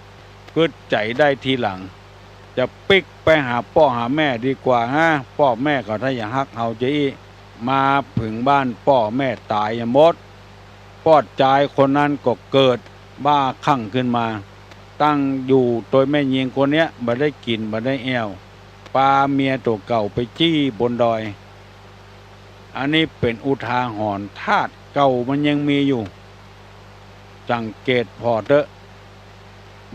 กึ๊ดใจ๋ได้ทีหลัง จะปิ๊กไปหาป้อหาแม่ดีกว่าฮะ ป้อแม่ก็ถ้าจะฮักเฮาจะอี้ มาเถิงบ้านป้อแม่ต๋ายหมด ป้อจายคนนั้นก็เกิดบ้าคลั่งขึ้นมา ตั้งอยู่โตยแม่ญิงคนเนี้ย บ่ได้กิ๋นบ่ได้แอ่ว ปาเมียตั๋วเก่าไปจี้บนดอย อันนี้เป๋นอุทาหรณ์ ธาตุเก่ามันยังมีอยู่ สังเกตผ่อเต๊อะ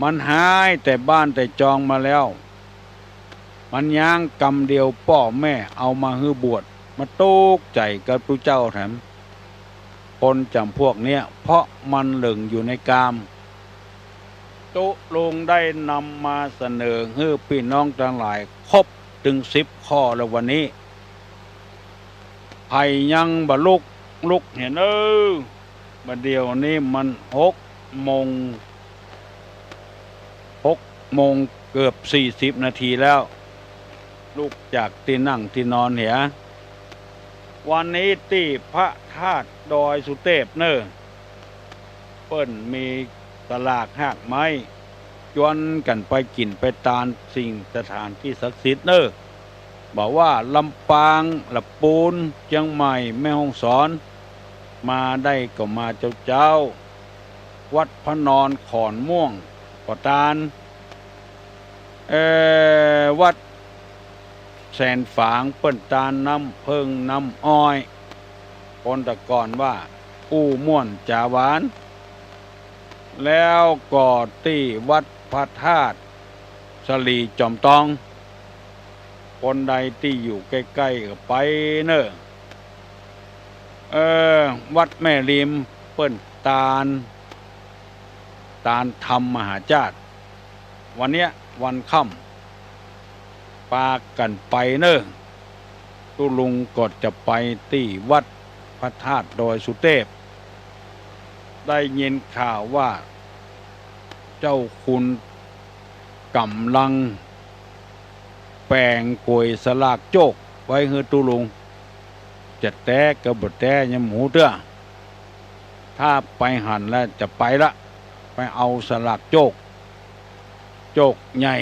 มันหายแต่บ้านแต่จองมาแล้ว มันย้างกำเดียวป้อแม่เอามาหื้อบวช มาตุ๊กใจ๋กับตุ๊เจ้าแถม คนจ๋ำพวกเนี้ย เพราะมันหลงอยู่ในกาม ตุ๊ลุงได้นำมาเสนอหื้อปี้น้องตังหลายครบเถิงสิบข้อแล้ววันนี้ ใผยังบ่ลุก ลุกเหียเน่อ บ่าเดี่ยวนี้มันหกโมง หกโมงเกือบสี่สิบนาทีแล้ว ลุกจากตี้นั่งตี้นอนเหีย วันนี้ตี้พระธาตุดอยสุเตพเน่อ เปิ้นมีสลากฮากไม้ จวนกั๋นไปกิ๋นไปตานสิ่งสถานตี้ศักดิ์สิทธิ์เน่อ บ่าว่าลำปาง ละปูน เจียงใหม่ แม่ฮ่องสอน มาได้ก็มาเจ้าๆ วัดพระนอนขอนม่วงก็ตาน เอ่อ วัดแสนฝางเปิ้นตานน้ำเผิ้งน้ำอ้อย คนแต่ก่อนว่าอู้ม่วนจ๋าหวาน แล้วก็ตี้วัดพระธาตุสะหลีจอมตอง คนใดตี้อยู่ใก้ๆ ก็ไปเน่อ เออ วัดแม่ริมเปิ้นตาน ตานธรรมมหาจ้าด วันเนี้ยวันค่ำ ปากั๋นไปเน่อ ตุ๊ลุงก็จะไปตี้วัดพระธาตุดอยสุเตพ ได้ยินข่าวว่าเจ้าคุณก๋ำลังแป๋งก๋วยสลากโจคไว้หื้อตุ๊ลุง จะแต๊ก็บ่แต๊ยังบ่ฮู้เตื้อ ถ้าไปหั้นแล้วจะไปละ ไปเอาสลากโจค โจคใหญ่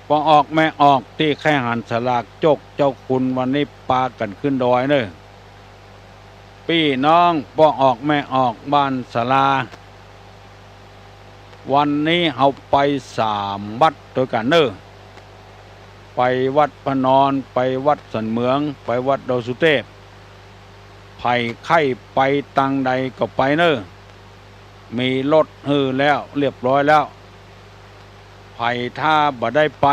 ป้อออกแม่ออกตี้ใค่หันสลากโจคเจ้าคุณวันนี้ปากั๋นขึ้นดอยเน่อ ปี้น้องป้อออกแม่ออกบ้านสาลา วันนี้เฮาไปสามวัดตวยกั๋นเน่อ ไปวัดพระนอน ไปวัดสันเหมือง ไปวัดดอยสุเตพ ใผใค่ไปตางใดก็ไปเน่อ มีรถหื้อแล้วเรียบร้อยแล้ว ใผถ้าบ่ได้ไป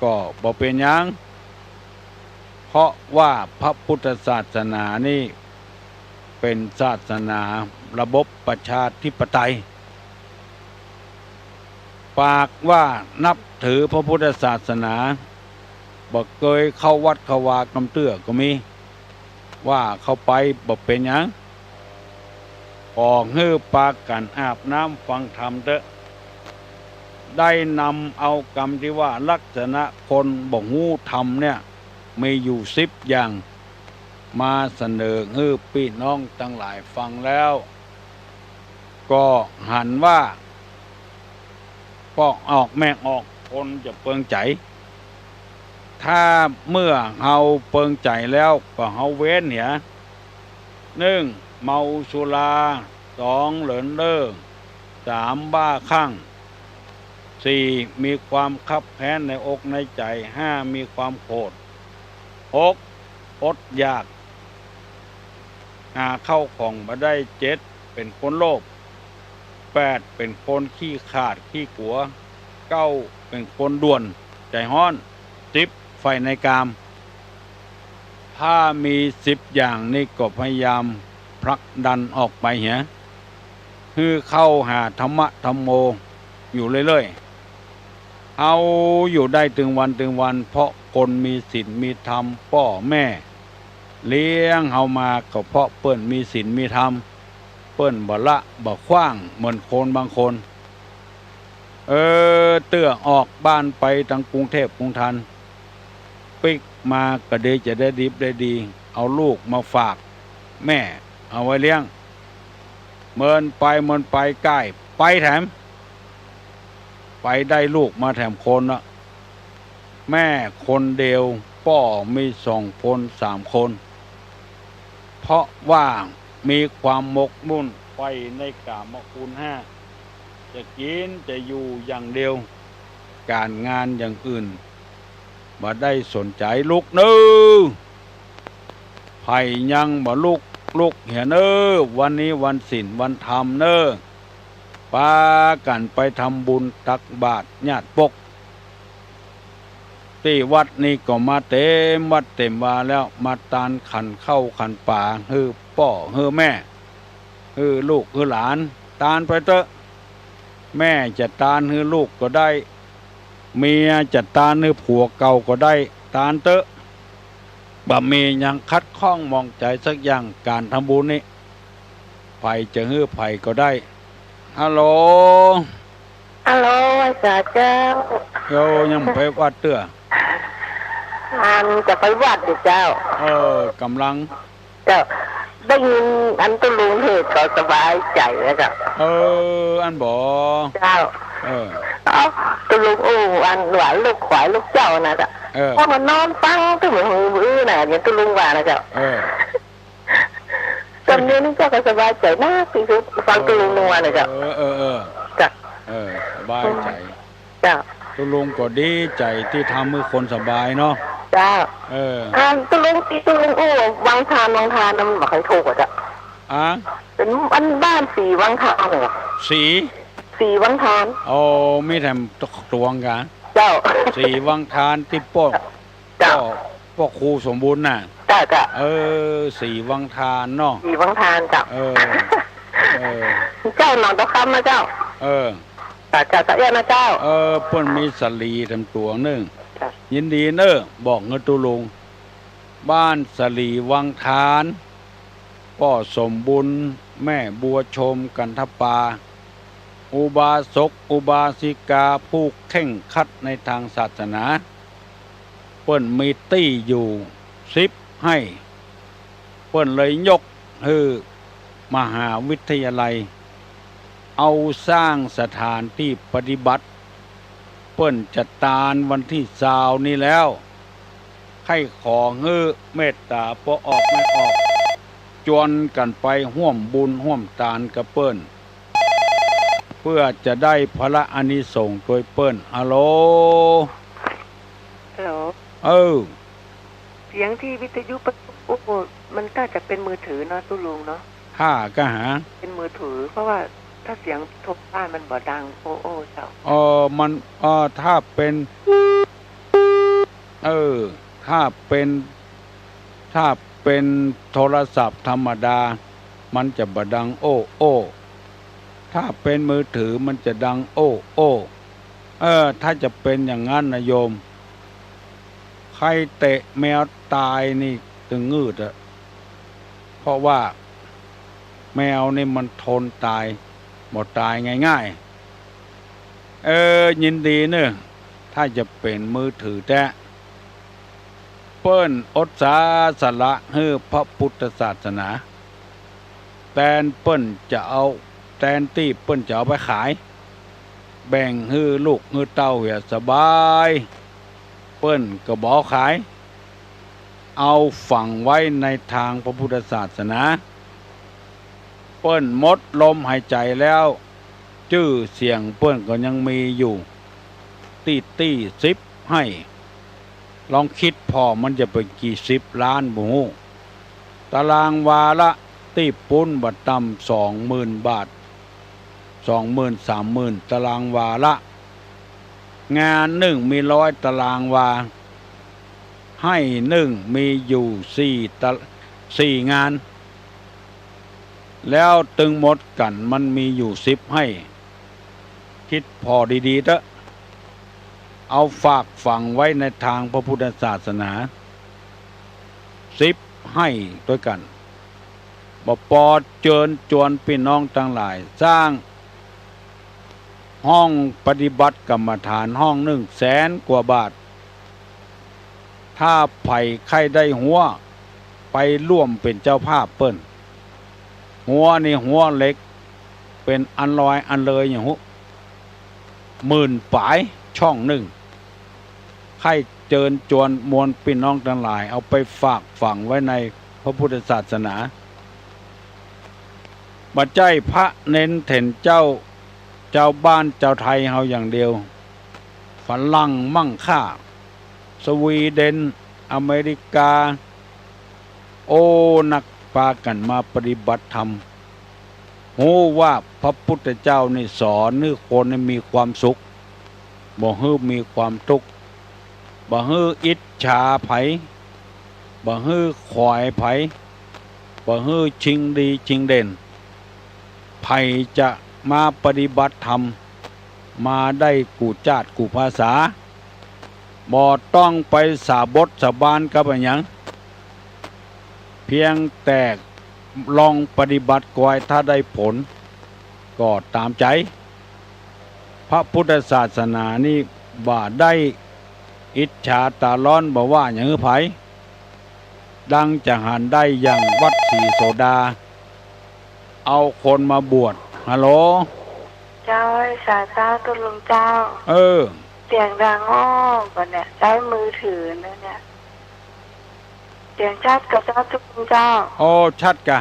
ก็บ่เป๋นหยัง เพราะว่าพระพุทธศาสนานี่เป๋นศาสนาระบบประชาธิปไตย ปากว่านับถือพระพุทธศาสนา บ่เกยเข้าวัดเข้าวากำเตื้อก็มี ว่าเข้าไปบ่เป๋นหยัง ขอหื้อปากั๋นอาบน้ำฟังธรรมเต๊อะ ได้นำเอากำตี้ว่าลักษณะคนบ่ฮู้ธรรมเนี่ย มีอยู่สิบอย่าง มาเสนอหื้อปี้น้องตังหลายฟังแล้ว ก็หันว่า ปอกออกแมกออก คนจะเปิงใจ๋ ถ้าเมื่อเฮาเปิงใจ๋แล้ว ก็เฮาเว้นเหีย นึ่ง เมาสุรา สอง เหลินเล่อ สาม บ้าคลั่ง สี่ มีความคับแค้นในอกในใจ๋ ห้า มีความโขด หก อดอยาก หาเข้าของบ่ได้ เจ็ด เป๋นคนโลภ แปด เป๋นคนขี้ขลาดขี้กั๋ว เก้า เป๋นคนด่วนใจ๋ฮ้อน สิบ ใฝ่ในกาม ถ้ามีสิบอย่างนี้ก็พยายามผลักดันออกไปเหีย หื้อเข้าหาธรรมะธัมโมอยู่เรื่อยๆ เฮาอยู่ได้ตึงวันตึงวัน เพราะคนมีศีลมีธรรม ป้อแม่เลี้ยงเฮามาก็เพราะเปิ้นมีศีลมีธรรม เปิ้นบ่ละบ่ขว้างเหมือนคนบางคน เออ เตื้อออกบ้านไปตังกรุงเทพฯกรุงธน ปิ๊กมาก็ดีจะได้ดิบได้ดี เอาลูกมาฝากแม่เอาไว้เลี้ยง เมินไปเมินไปก้ายไปแถม ไปได้ลูกมาแถมคนละ แม่คนเดียว ป้อมีสองคนสามคน เพราะว่ามีความหมกมุ่นใฝ่ในกามคุณห้า จะกิ๋นจะอยู่อย่างเดียว ก๋านงานอย่างอื่นบ่ได้สนใจ๋ ลุกเน่อ ใผยังบ่ลุก ลุกเหียเน่อ วันนี้วันศีลวันธรรมเน่อ ปากั๋นไปทำบุญตักบาตรญาติปก ตี้วัดนี้ก็มาเต๋มวัดเต๋มวาแล้ว มาตานขันข้าวขันป๋า หื้อป้อหื้อแม่ หื้อลูกหื้อหลาน ตานไปเต๊อะ แม่จะตานหื้อลูกก็ได้ เมียจะตานหื้อผัวเก่าก็ได้ ตานเต๊อะ บ่มีหยังขัดข้องหมองใจ๋สักอย่าง ก๋านทำบุญนี้ ใผจะหื้อใผก็ได้ ฮัลโหล ฮัลโหล ไหว้สาเจ้า โย ยังไปวัดเตื้อ อันจะไปวัดอยู่เจ้า เออ ก่ำลัง เจ้า ได้ยินอันตุ๊ลุงเทศน์ก็สบายใจ๋แล้วเจ้า เออ อั้นบ่ เจ้า เออ เอ้า ตุ๊ลุงอู้อันว่าลูกขวายลูกเจ้าน่ะเจ้า เออ เพราะมันนอนฟังตึงหื้ออื้อน่ะ อย่างตุ๊ลุงว่าน่ะเจ้า เออ ต๋อนนี้นี่เจ้าก็สบายใจ๋นักตี้สุด ฟังตุ๊ลุงนัวน่ะเจ้า เออ เออ เออ เจ้า เออ สบายใจ๋ เจ้า ตุ๊ลุงก็ดีใจ๋ตี้ทำหื้อคนสบายเนาะ เจ้า เออ อ่า ตุ๊ลุงตี้ตุ๊ลุงอู้วังทาน วังทานน่ะมันบ่ใค่ถูกอะเจ้า อะ เป๋นอันบ้านสีวังทานเหรอ สี สีวังทาน อ๋อ มีแถมตวงกา เจ้า สีวังทานตี้ป้อ เจ้า ป้อ ป้อครูสมบูรณ์น่ะ เจ้า เจ้า เออ สีวังทานเนาะ สีวังทานเจ้า เออ เออ เจ้าหนองตะคำนะเจ้า เออ เจ้า เจ้า เจ้าเอี้ยนะเจ้า เออ เปิ้นมีสาลีแถมตวงนึ่ง เจ้า ยินดีเน่อ บอกเน่อตุ๊ลุง บ้านสาลีวังทาน ป้อสมบูรณ์ แม่บัวชม กันทปา อุบาสกอุบาสิกาผู้เคร่งครัดในตางศาสนา เปิ้นมีตี้อยู่สิบไฮ่ เปิ้นเลยยกหื้อมหาวิทยาลัย เอาสร้างสถานตี้ปฏิบัติ เปิ้นจะตานวันตี้ซาวนี้แล้ว ใค่ขอหื้อเมตต๋าป้อออกแม่ออก จวนกั๋นไปฮ่วมบุญฮ่วมตานกับเปิ้น เปื้อจะได้ผละอานิสงส์ตวยเปิ้น ฮัลโหล ฮัลโหล เออ เสียงตี้วิทยุเปิ้นอู้ มันน่าจะเป๋นมือถือเนาะตุ๊ลุงเนาะ ฮ่า ก็หา เป๋นมือถือ เพราะว่าถ้าเสียงโทรบ้านมันบ่ดัง โอ้ โอ้ เจ้า เออ มัน เออ ถ้าเป๋น เออ ถ้าเป๋น ถ้าเป๋นโทรศัพท์ธรรมดา มันจะบ่ดังโอ้ โอ้ ถ้าเป๋นมือถือมันจะดังโอ้ โอ้ เออ ถ้าจะเป๋นอย่างนั้นนะโยม ใค่เตะแมวต๋ายนี่ตึงงืดอะ เพราะว่า แมวนี่มันทนต๋าย บ่ต๋ายง่ายๆ เออ ยินดีเน่อ ถ้าจะเป๋นมือถือแต๊ เปิ้นอุตส่าห์สละหื้อพระพุทธศาสนา แตนเปิ้นจะเอา แตนตี้เปิ้นจะเอาไปขาย แบ่งหื้อลูกหื้อเต้าเหียสบาย เปิ้นก็บ่เอาขาย เอาฝังไว้ในตางพระพุทธศาสนา เปิ้นหมดลมหายใจ๋แล้ว จื้อเสียงเปิ้นก็ยังมีอยู่ ตี้ตี้สิบไฮ่ ลองกึ๊ดผ่อมันจะเป๋นกี่สิบล้านบ่ฮู้ ตารางวาละตี้ปู๊นบ่ต่ำสองหมื่นบาท สองหมื่น สามหมื่น ตารางวาละ งานนึ่งมีร้อยตารางวา ไฮ่นึ่งมีอยู่สี่ตะ สี่งาน แล้วตึงหมดกั๋นมันมีอยู่สิบไฮ่ กึ๊ดผ่อดีๆ เต๊อะ เอาฝากฝังไว้ในตางพระพุทธศาสนา สิบไฮ่ตวยกั๋น บ่ปอเจิญจวนปี้น้องตังหลาย สร้างห้องปฏิบัติกรรมฐานห้องนึ่งแสนกว่าบาท ถ้าใผใค่ได้ฮั้ว ไปร่วมเป๋นเจ้าภาพเปิ้น ฮั้วนี่ฮั้วเหล็ก เป๋นอันลอยอันเลยอย่างฮู้ หมื่นป๋ายช่องนึ่ง ใค่เจิญจวนมวลปี้น้องตังหลาย เอาไปฝากฝังไว้ในพระพุทธศาสนา บ่ใจ้พระเณรเถรเจ้า จาวบ้านจาวไทยเฮาอย่างเดียว ฝรั่งมั่งค่า สวีเดน อเมริกา โอ้ นักปากั๋นมาปฏิบัติธรรม ฮู้ว่าพระพุทธเจ้านี่สอนหื้อคนนี่มีความสุข บ่หื้อมีความตุ๊กข์ บ่หื้ออิจฉาใผ บ่หื้อขวายใผ บ่หื้อชิงดีชิงเด่น ใผจะมาปฏิบัติธรรม มาได้กู้จาติกู้ภาษา บ่ต้องไปสาบงสาบานกับอะหยัง เพียงแต่ลองปฏิบัติกอย ถ้าได้ผล ก็ต๋ามใจ๋ พระพุทธศาสนานี่บ่ได้อิจฉาต๋าร้อน บ่ว่าหยังหื้อใผ ดังจะหันได้อย่างวัดศรีโสดา เอาคนมาบวช ฮัลโหล เจ้า สาเจ้า ตุ๊ลุงเจ้า เออ เสียงดังอ้อบ่เนี่ย ใจ๊มือถือนะเนี่ย เสียงชัดก่อเจ้า ตุ๊ลุงเจ้า โอ้ ชัดก่ะ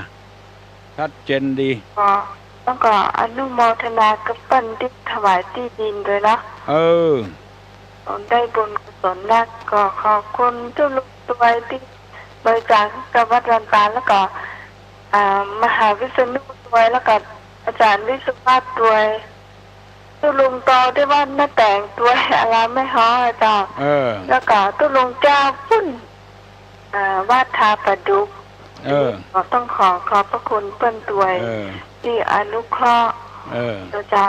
ชัดเจนดี ก็ แล้วก็อนุโมทนากับเปิ้นตี้ถวายตี้ดินตวยเนาะ เออ ได้บุญกุศลนัก ก็ขอบคุณตุ๊ลุงตวยตี้บริจาคกับวัดดอนตาล แล้วก็ อ่า มหาวิษณุตวย แล้วก็อาจ๋ารย์วิศวะตวย ตุ๊ลุงโตตี้วัดน้าแต๋งตวย อารามแม่ฮ้ออะเจ้า เออ แล้วก็ตุ๊ลุงเจ้าปุ้น อ่า วัดท่าปะดุก เออ ก็ต้องขอขอบพระคุณเปิ้นตวย เออ ตี้อนุเคราะห์ เออ เจ้า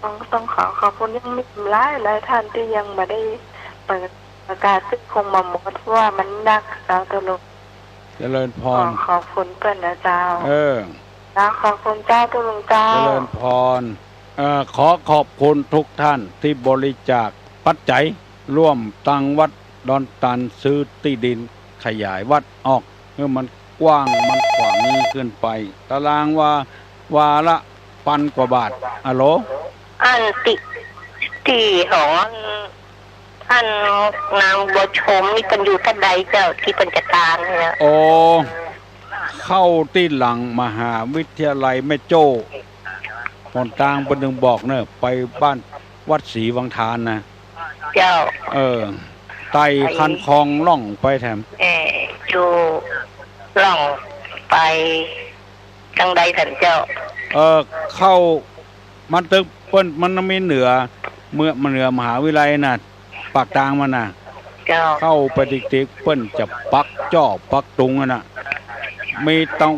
ต้อง ต้องขอขอบคุณ ยังมีหลายหลายท่านตี้ยังบ่ได้ประกาศ ซึ่งคงบ่หมด เพราะว่ามันนัก เจ้าตุ๊ลุง เจริญพร ขอขอบคุณเปิ้นนะเจ้า เออ เจ้า ขอบคุณเจ้าตุ๊ลุงเจ้า เจริญพร เอ่อ ขอขอบคุณทุกท่านตี้บริจาคปัจจัย ร่วมตังวัดดอนตาล ซื้อตี้ดินขยายวัดออก หื้อมันกว้างมันขวางขึ้นไป ตารางวา วาละปันกว่าบาท อะโหล อันตี้ ตี้ของอัน อันนางบัวชมนี่เปิ้นอยู่ตังใดเจ้า ตี้เปิ้นจะตางเนี่ย โอ้ เข้าตี้หลังมหาวิทยาลัยแม่โจ้ หนตางเปิ้นตึงบอกเน่อ ไปบ้านวัดศรีวังทานนะ เจ้า เออ ไต่คันคลองล่องไปแถม เออ อยู่ล่องไปตังใดแถมเจ้า เออ เข้า มันตึกเปิ้น มันมีเหนือ เมือง เหนือมหาวิทยาลัยน่ะ ปากตางมันน่ะ เจ้า เข้าไปติ๊กๆ เปิ้นจะปักจ้อปักตุงอะน่ะ มีตรง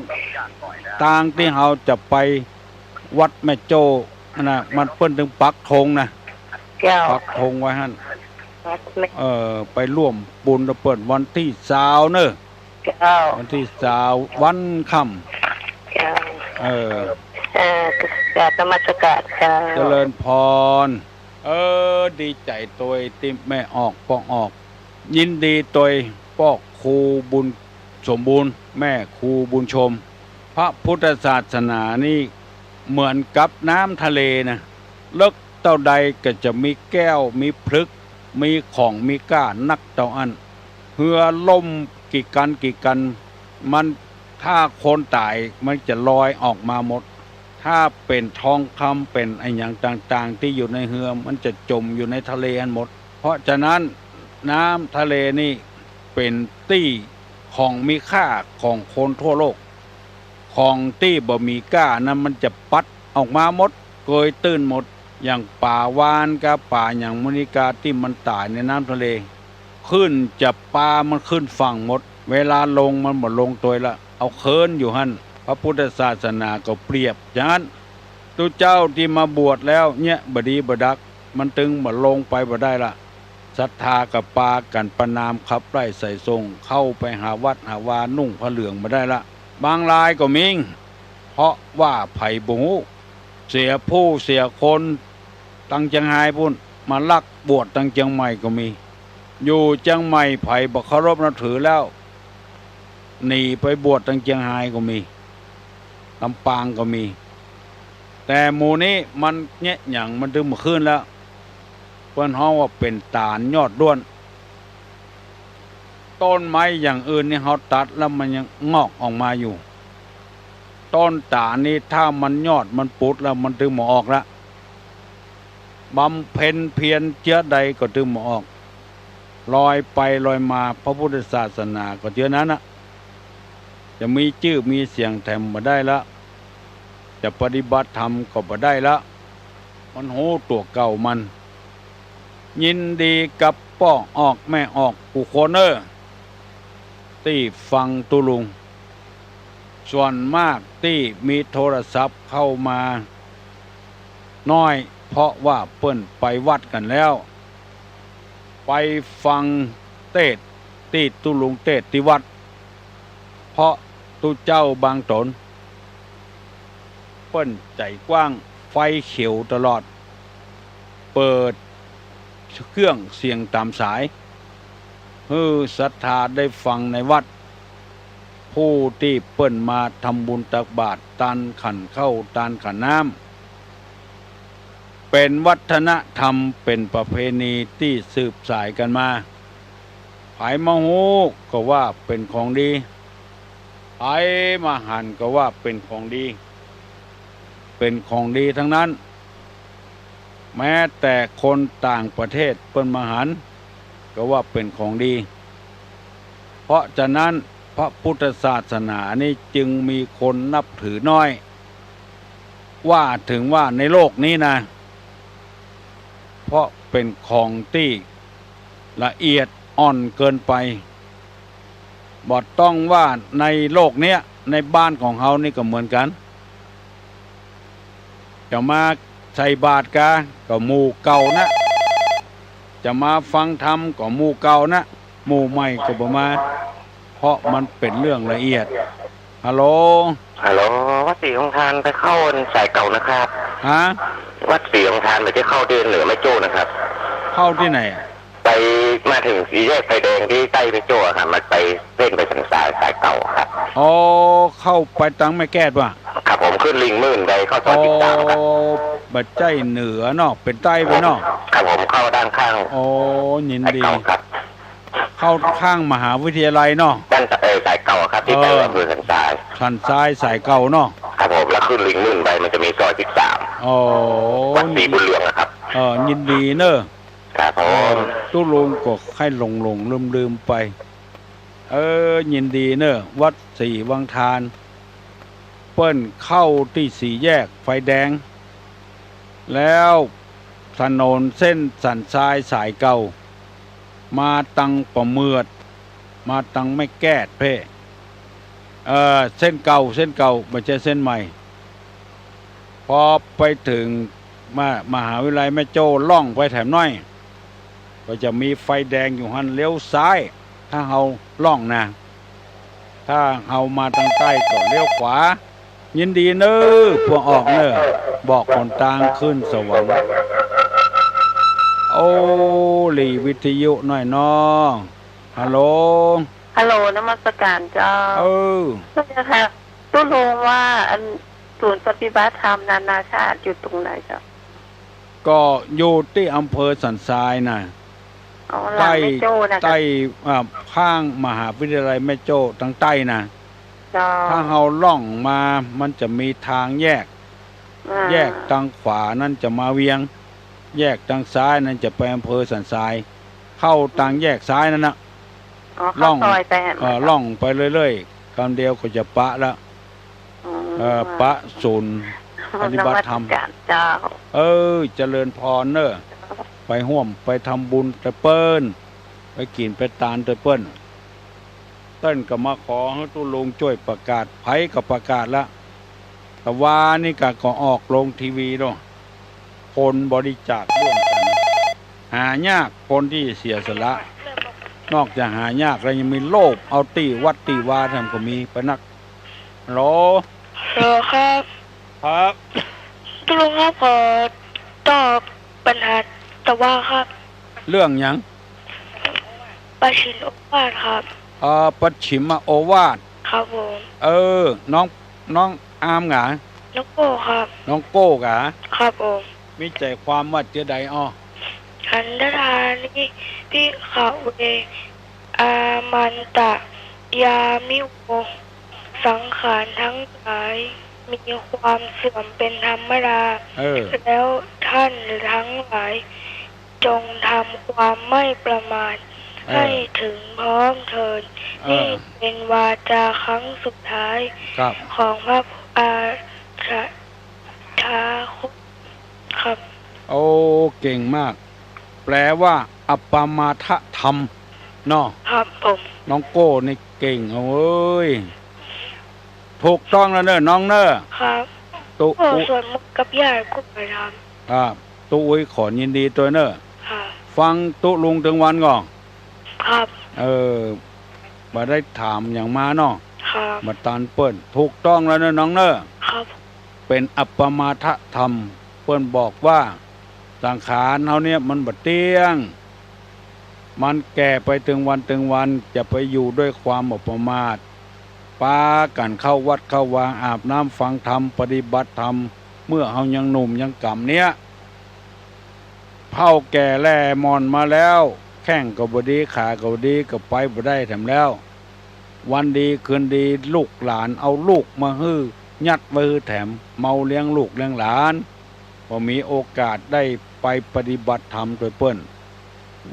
ตางตี้เฮาจะไปวัดแม่โจ้อะน่ะ มันเปิ้นตึงปักธงน่ะ เจ้า ปักธงไว้หั้น วัดแม่ เออ ไปร่วมบุญกับเปิ้นวันตี้ซาวเน่อ เจ้า วันตี้ซาววันค่ำ เจ้า เออ เออ กราบนมัสการเจ้า เจริญพร เออ ดีใจ๋ตวยตี้แม่ออกป้อออก ยินดีตวยป้อครูบุญสมบูรณ์ แม่ครูบุญชม พระพุทธศาสนานี่เหมือนกับน้ำทะเลนะ เลิกเต้าใดก็จะมีแก้ว มีผลึก มีของมีก้านักเต้าอั้น เฮือล่มกี่กั๋นกี่กั๋น มัน ถ้าคนต๋ายมันจะลอยออกมาหมด ถ้าเป๋นทองคำ เป๋นอะหยังต่างๆ ตี้อยู่ในเฮือ มันจะจ๋มอยู่ในทะเลอั้นหมด เพราะฉะนั้นน้ำทะเลนี่เป๋นตี้ของมีค่าของคนทั่วโลก ของตี้บ่มีก้านั้นมันจะปัดออกมาหมด เกยตื้นหมด อย่างป๋าวาฬกับป๋าหยังหมู่นี้กาตี้มันต๋ายในน้ำทะเล ขึ้นจะปามันขึ้นฝั่งหมด เวลาลงมันบ่ลงตวยละ เอาเคิ้นอยู่หั้น พระพุทธศาสนาก็เปรียบอย่างนั้น ตุ๊เจ้าตี้มาบวชแล้วเนี่ยบ่ดีบ่ดัก มันตึงบ่ลงไปบ่ได้ละ ศรัทธาก็ปากั๋นประณามขับไล่ไส่ส่ง เข้าไปหาวัดหาวา นุ่งผ้าเหลืองบ่ได้ละ บางรายก็มี เพราะว่าใผบ่ฮู้ เสียผู้เสียคน ตังเจียงฮายปู้น มาลักบวชตังเจียงใหม่ก็มี อยู่เจียงใหม่ใผบ่เคารพนับถือแล้ว หนีไปบวชตังเจียงฮายก็มี ลำปางก็มี แต่หมู่นี้มันเยียะหยังมันตึงบ่ขึ้นแล้ว เปิ้นฮ้องว่าเป๋นต๋าลยอดด้วน ต้นไม้อย่างอื่นนี่เฮาตัดแล้วมันยังงอกออกมาอยู่ ต้นต๋าลนี่ถ้ามันยอดมันปุดแล้วมันตึงบ่ออกละ บำเพ็ญเพียรเจื้อใดก็ตึงบ่ออก ลอยไปลอยมา พระพุทธศาสนาก็เจื้อนั้นน่ะ จะมีจื้อมีเสียงแถมบ่ได้ละ จะปฏิบัติธรรมก็บ่ได้ละ มันฮู้ตั๋วเก่ามัน ยินดีกับป้อออกแม่ออกกู้คนเอ้อ ตี้ฟังตุ๊ลุง ส่วนมากตี้มีโทรศัพท์เข้ามาน้อย เพราะว่าเปิ้นไปวัดกั๋นแล้ว ไปฟังเตสน์ตี้ตุ๊ลุงเตสน์ตี้วัด เพราะตุ๊เจ้าบางต๋น เปิ้นใจ๋กว้าง ไฟเขียวตลอด เปิดเครื่องเสียงต๋ามสาย หื้อศรัทธาได้ฟังในวัด ผู้ตี้เปิ้นมาทำบุญตักบาตร ตานขันข้าว ตานขันน้ำ เป๋นวัฒนธรรม เป๋นประเพณีตี้สืบสายกั๋นมา ใผมาฮู้ก็ว่าเป๋นของดี ใผมาหันก็ว่าเป๋นของดี เป๋นของดีทั้งนั้น แม้แต่คนต่างประเทศเปิ้นมาหันก็ว่าเป๋นของดี เพราะฉะนั้นพระพุทธศาสนานี้จึงมีคนนับถือน้อย ว่าเถิงว่าในโลกนี้นะ เพราะเป๋นของตี้ละเอียดอ่อนเกินไป บ่ต้องว่าในโลกเนี้ย ในบ้านของเฮานี่ก็เหมือนกั๋น จะมาใส่บาตรกา ก็หมู่เก่านะ จะมาฟังธรรมก็หมู่เก่านะ หมู่ใหม่ก็บ่มา เพราะมันเป๋นเรื่องละเอียด ฮัลโหล ฮัลโหล วัดศรีของทานไปเข้าสายเก่านะครับ ฮะ วัดศรีของทานไปจะเข้าที่เหนือแม่โจ้นะครับ เข้าตี้ไหนอะ ไปมาเถิงสี่แยกไฟแดงตี้ใต้แม่โจ้อะครับ มันไปเส้นไปสันทรายสายเก่าครับ อ๋อ เข้าไปตังแม่แก้ดว่ะ ครับผม ขึ้นลิงหมื่นไปเข้าซอย อ๋อ สิบสามครับ บ่ใจ้เหนือเนาะ เป๋นใต้ไปเนาะ ครับผม เข้าด้านข้าง อ๋อ ยินดี สายเก่าครับ เข้าข้างมหาวิทยาลัยเนาะ ด้าน เอ่อ สายเก่าอะครับ ตี้ไป เออ อำเภอสันทราย สันทรายสายเก่าเนาะ ครับผม แล้วขึ้นลิงหมื่นไปมันจะมีซอยสิบสาม อ๋อ วัดศรีบุญเรืองอะครับ เออ ยินดีเนอะ ครับผม เออ ตุ๊ลุงก็ใค่หลงๆ ลืมๆ ไป เออ ยินดีเนอะ วัดศรีวังทาน เปิ้นเข้าตี้สี่แยกไฟแดง แล้วถนนเส้นสันทรายสายเก่า มาตังป่าเหมือด มาตังแม่แก้ดเพ่ เอ่อ เส้นเก่า เส้นเก่า บ่ใจ้เส้นใหม่ พอไปเถิง มา มหาวิทยาลัยแม่โจ้ ล่องไปแถมน้อย ก็จะมีไฟแดงอยู่หั้น เลี้ยวซ้าย ถ้าเฮาล่องนะ ถ้าเฮามาตังใต้ก็เลี้ยวขวา ยินดีเน่อ เปื้อออกเน่อ บอกหนตางขึ้นสวรรค์ โอ้ หลีวิทยุหน่อยน้อง ฮัลโหล ฮัลโหล นมัสการเจ้า เออ เจ้าค่ะ ตุ๊ลุงว่าอันศูนย์ปฏิบัติธรรมนานาชาติอยู่ตรงไหนเจ้า ก็อยู่ตี้อำเภอสันทรายน่ะ อ๋อ หลังแม่โจ้น่ะ ใต้ ใต้ อ่า ข้างมหาวิทยาลัยแม่โจ้ตางใต้น่ะ เจ้า ถ้าเฮาล่องมา มันจะมีทางแยก อ่า แยกตางขวานั้นจะมาเวียง แยกตางซ้ายนั้นจะไปอำเภอสันทราย เข้าตางแยกซ้ายนั้นน่ะ อ๋อ เข้า ล่อง ซอยไปหั่น เอ่อ น่ะ ล่องไปเรื่อยๆ กำเดียวก็จะปะละ อ๋อ เอ่อ ปะศูนย์ปฏิบัติธรรม นมัสการเจ้า เออ เจริญพรเน่อ ไปฮ่วมไปทำบุญตวยเปิ้น ไปกิ๋นไปตานตวยเปิ้น เปิ้นก็มาขอหื้อตุ๊ลุงจ้วยประกาศ ใผก็ประกาศละ ตะวานี้ก็ ก็ออกลงทีวีโน่น คนบริจาคร่วมกั๋น หายากคนตี้เสียสละ นอกจากหายากแล้วยังมีโลภเอาตี้วัดตี้วาแถมก็มีไปนัก ฮัลโหล ฮัลโหลครับ ครับ ตุ๊ลุงครับ ขอตอบปัญหาตะวาครับ เรื่องหยัง ปัจฉิมโอวาทครับ เอ่อ ปัจฉิมโอวาท ครับผม เออ น้อง น้องอามหงา น้องโก้ครับ น้องโก้หงา ครับผม มีใจ๋ความว่าจะใดอ้อ ขันธทานิ ภิกขเว อามันตะ ยามิโว สังขารทั้งหลายมีความเสื่อมเป็นธรรมดา เออ แล้วท่านทั้งหลาย จงทำความไม่ประมาท เออ ให้ถึงพร้อมเถิด เออ นี่เป็นวาจาครั้งสุดท้าย ครับ ของพระอา ถาคตครับ โอ้ เก่งมาก แปลว่า อัปปมาทธรรม เนาะ ครับผม น้องโก้นี่เก่ง เอ้ย ถูกต้องแล้วเน่อ น้องเน่อ ครับ ตุ๊ โอ้ อุ สวดมนต์กับญาติก็ไปทำ ครับ ตุ๊อุยขอยินดีตวยเน่อ ครับ ฟังตุ๊ลุงตึงวันก่อ ครับ เออ บ่ได้ถามหยังมาเนาะ ครับ บ่ตานเปิ้น ถูกต้องแล้วเน่อ น้องเน่อ ครับ เป๋นอัปปมาทธรรม เปิ้นบอกว่า สังขารเฮาเนี่ยมันบ่เตี้ยง มันแก่ไปตึงวันตึงวัน จะไปอยู่ด้วยความบ่ประมาท ปากั๋นเข้าวัดเข้าวา อาบน้ำฟังธรรม ปฏิบัติธรรม เมื่อเฮายังหนุ่มยังก๋ำเนี่ย เฒ่าแก่แหล่หม่อนมาแล้ว แข้งก็บ่ดี ขาก็บ่ดี ก็ไปบ่ได้แถมแล้ว วันดีคืนดี ลูกหลานเอาลูกมาหื้อ ยัดไว้หื้อแถม เมาเลี้ยงลูกเลี้ยงหลาน บ่มีโอกาสได้ไปปฏิบัติธรรมตวยเปิ้น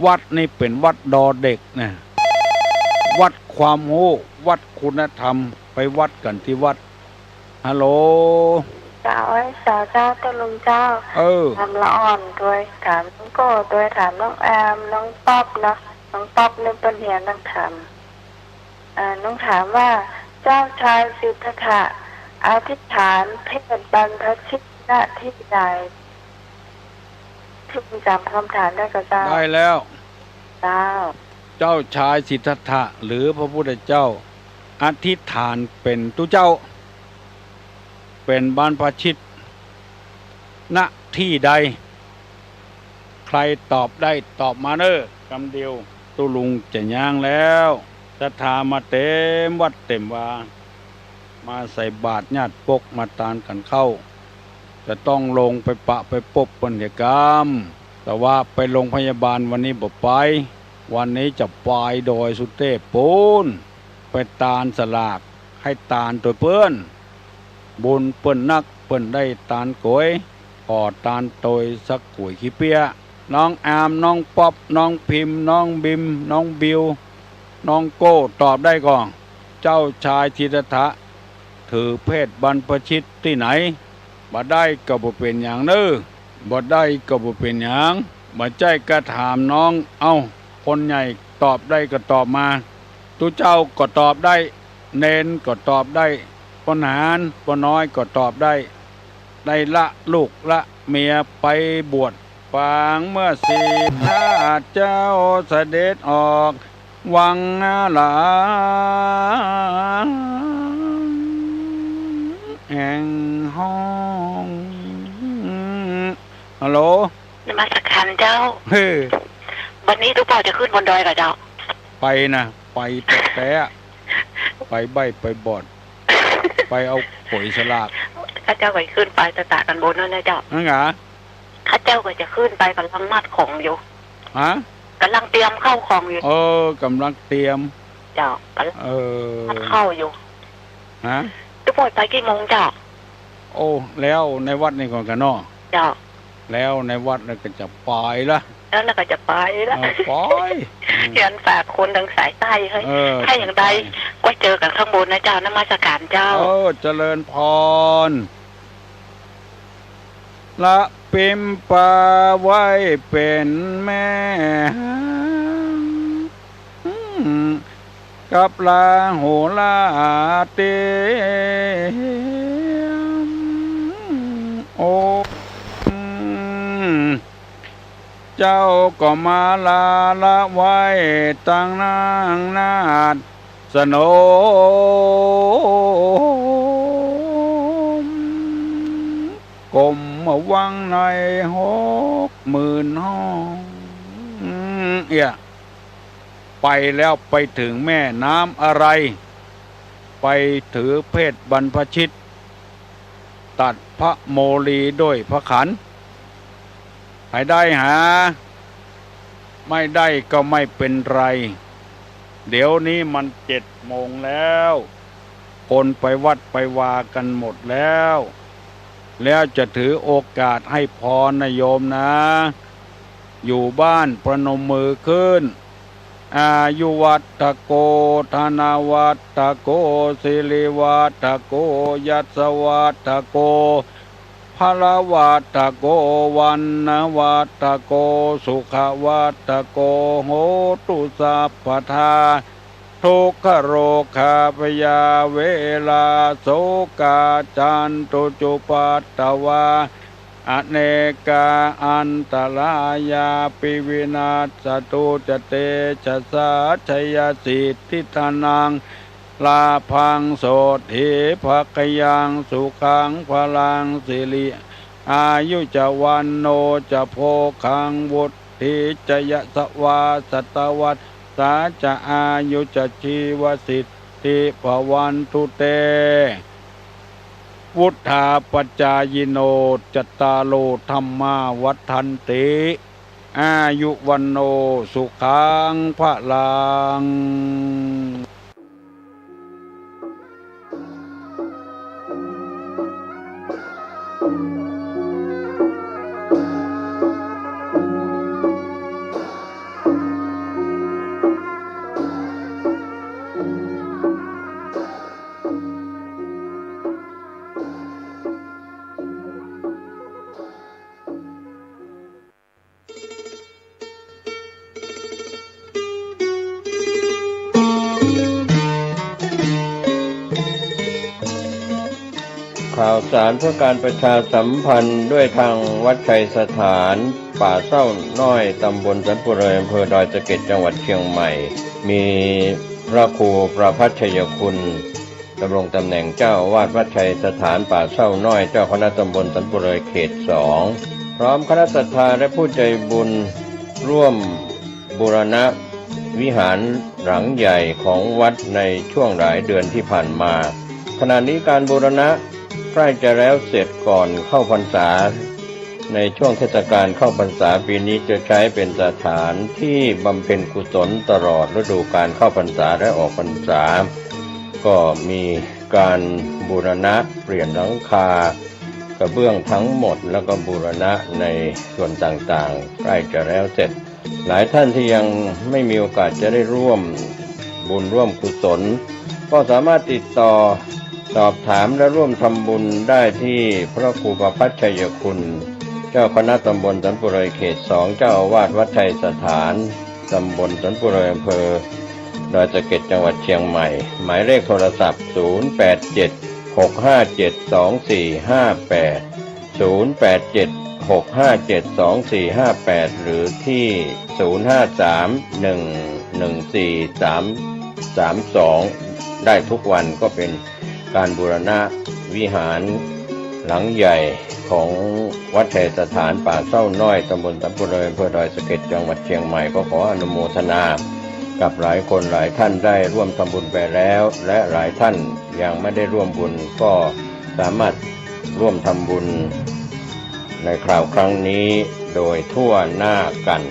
วัดนี่เป๋นวัดดอเด็กนะ วัดความฮู้ วัดคุณธรรม ไปวัดกั๋นตี้วัด ฮัลโหล เจ้า เอ้ย เจ้า เจ้า ตุ๊ลุงเจ้า เออ ถามละอ่อนตวย ถามน้องโก้ตวย ถามน้องแอม น้องป๊อปเนาะ น้องป๊อปนี่เปิ้นเฮียนนักธรรม อ่า น้องถามว่า เจ้าชายสิทธัตถะอธิษฐานเพศบรรพชิต ณ ที่ใด ตุ๊ลุงจ๋ำกำถามได้ก่อเจ้า ได้แล้ว เจ้า เจ้าชายสิทธัตถะหรือพระพุทธเจ้า อธิษฐานเป๋นตุ๊เจ้า เป๋นบรรพชิต ณ ที่ใด ใผตอบได้ตอบมาเน่อ กำเดียวตุ๊ลุงจะย้างแล้ว ศรัทธามาเต๋มวัดเต๋มวา มาใส่บาตรญาติปกมาตานกั๋นเข้า จะต้องลงไปปะไปปบเปิ้นเหียกำ แต่ว่าไปโรงพยาบาลวันนี้บ่ไป วันนี้จะไปดอยสุเตพปู๊น ไปตานสลาก หื้อตานตวยเปิ้น บุญเปิ้นนัก เปิ้นได้ตานก๋วย ขอตานตวยสักก๋วยขี้เปี้ย น้องแอม น้องป๊อป น้องพิม น้องบิม น้องบิว น้องโก้ ตอบได้ก่อ เจ้าชายสิทธัตถะ ถือเพศบรรพชิตตี้ไหน บ่ได้ก็บ่เป๋นหยังเน่อ บ่ได้ก็บ่เป๋นหยัง บ่ใจ้ก็ถามน้อง เอ้า คนใหญ่ตอบได้ก็ตอบมา ตุ๊เจ้าก็ตอบได้ เณรก็ตอบได้ ป้อหนานป้อน้อยก็ตอบได้ ได้ละลูกละเมียไปบวช ปางเมื่อสิบ พระเจ้าเสด็จออกวังหลาง แหงฮ้อง ฮัลโหล นมัสการเจ้า เฮ้อ วันนี้ตุ๊ป้อจะขึ้นบนดอยก่อเจ้า ไปนะ ไปแต๊ๆ ไปใบ้ไปบอด ไปเอาก๋วยสลาก ข้าเจ้าก็ขึ้นไปตะตะตันบนนั่นนะเจ้า นั่นหนา ข้าเจ้าก็จะขึ้นไป ก่ำลังมัดของอยู่ ฮะ ก่ำลังเตรียมข้าวของอยู่ เออ ก่ำลังเตรียม เจ้า ก่ำลัง เออ มัดข้าวอยู่ ฮะ ตุ๊ป้อไปกี่โมงเจ้า โอ้ แล้วในวัดนี่ก่อนกาเนาะ เจ้า แล้วในวัดแล้วก็จะไปละ แล้วก็จะไปละ เออ ไป เฮียนฝากคนตางสายใต้ เฮ้ย เออ ถ้าอย่างใด ใช่ ก็เจอกันข้างบนนะเจ้า นมัสการเจ้า เออ เจริญพร ละปิมปาไว้เป๋นแม่ กับลาโหราเตรียม โอม เจ้าก็มาลาละไว้ตังนางนาฏสนม กรมวังในหกหมื่นห้อง เอี่ย ไปแล้วไปถึงแม่น้ำอะไร ไปถือเพศบรรพชิต ตัดพระโมลีด้วยพระขัน ใผได้หา ไม่ได้ก็ไม่เป็นไร เดี๋ยวนี้มันเจ็ดโมงแล้ว คนไปวัดไปวากันหมดแล้ว แล้วจะถือโอกาสให้พรนะโยมนะ อยู่บ้านประนมมือขึ้น อายุวัฒโก ธนวัฒโก สิริวัฒโก ยศวัฒโก พลวัฒโก วรรณวัฒโก สุขวัฒโก โหตุสัพพทา ทุกขโรคาพยาเวรา โสกาจันตุจุปัตตวา อเนกาอันตรายาปิวินาสสตุ จะเตชะสา ชยสิทธิธนัง ลาภัง โสตถีภะคะยัง สุขัง พลัง สิริ อายุจะ วันโณจะ โภคัง วุฒ ถีจะ ยะสะวา สัตวัสสาจะ อายุจะ ชีวสิทธิภวันตุเต วุฒาปจายิโน จัตตาโร ธัมมา วัฑฒันติ อายุ วันโณ สุขัง พลัง ข่าวสารเพื่อการประชาสัมพันธ์ด้วยทางวัดชัยสถาน ป่าเศร้าน้อย ตำบลสันปุเหร่ย อำเภอดอยสะเก็ด จังหวัดเชียงใหม่ มีพระครูประภัชชัยคุณ ดำรงตำแหน่งเจ้าอาวาสวัดชัยสถานป่าเศร้าน้อย เจ้าคณะตำบลสันปุเหร่ยเขตสอง พร้อมคณะศรัทธาและผู้ใจบุญ ร่วมบูรณะวิหารหลังใหญ่ของวัดในช่วงหลายเดือนที่ผ่านมา ขณะนี้การบูรณะใกล้จะแล้วเสร็จก่อนเข้าพรรษา ในช่วงเทศกาลเข้าพรรษาปีนี้จะใช้เป็นสถานที่บำเพ็ญกุศลตลอดฤดูกาลเข้าพรรษาและออกพรรษา ก็มีการบูรณะเปลี่ยนหลังคากระเบื้องทั้งหมด แล้วก็บูรณะในส่วนต่างๆ ใกล้จะแล้วเสร็จ หลายท่านที่ยังไม่มีโอกาสจะได้ร่วมบุญร่วมกุศล ก็สามารถติดต่อสอบถามและร่วมทำบุญได้ที่พระครูประภัชชัยคุณ เจ้าคณะตำบลสันปุเหร่ยเขตสอง เจ้าอาวาสวัดชัยสถาน ตำบลสันปุเหร่ย อำเภอดอยสะเก็ด จังหวัดเชียงใหม่ หมายเลขโทรศัพท์ ศูนย์แปดเจ็ด หกห้าเจ็ด สองสี่ห้าแปด ศูนย์แปดเจ็ด หกห้าเจ็ด สองสี่ห้าแปด หรือที่ ศูนย์ห้าสาม หนึ่งหนึ่งสี่ สามสามสอง ได้ทุกวัน ก็เป็นการบูรณะ วิหารหลังใหญ่ของวัดไทยสถานป่าเศร้าน้อย ตำบลสำปุน อำเภอดอยสะเก็ด จังหวัดเชียงใหม่ ก็ขออนุโมทนากับหลายคนหลายท่านได้ร่วมทำบุญไปแล้ว และหลายท่านยังไม่ได้ร่วมบุญ ก็สามารถร่วมทำบุญในคราวครั้งนี้โดยทั่วหน้ากัน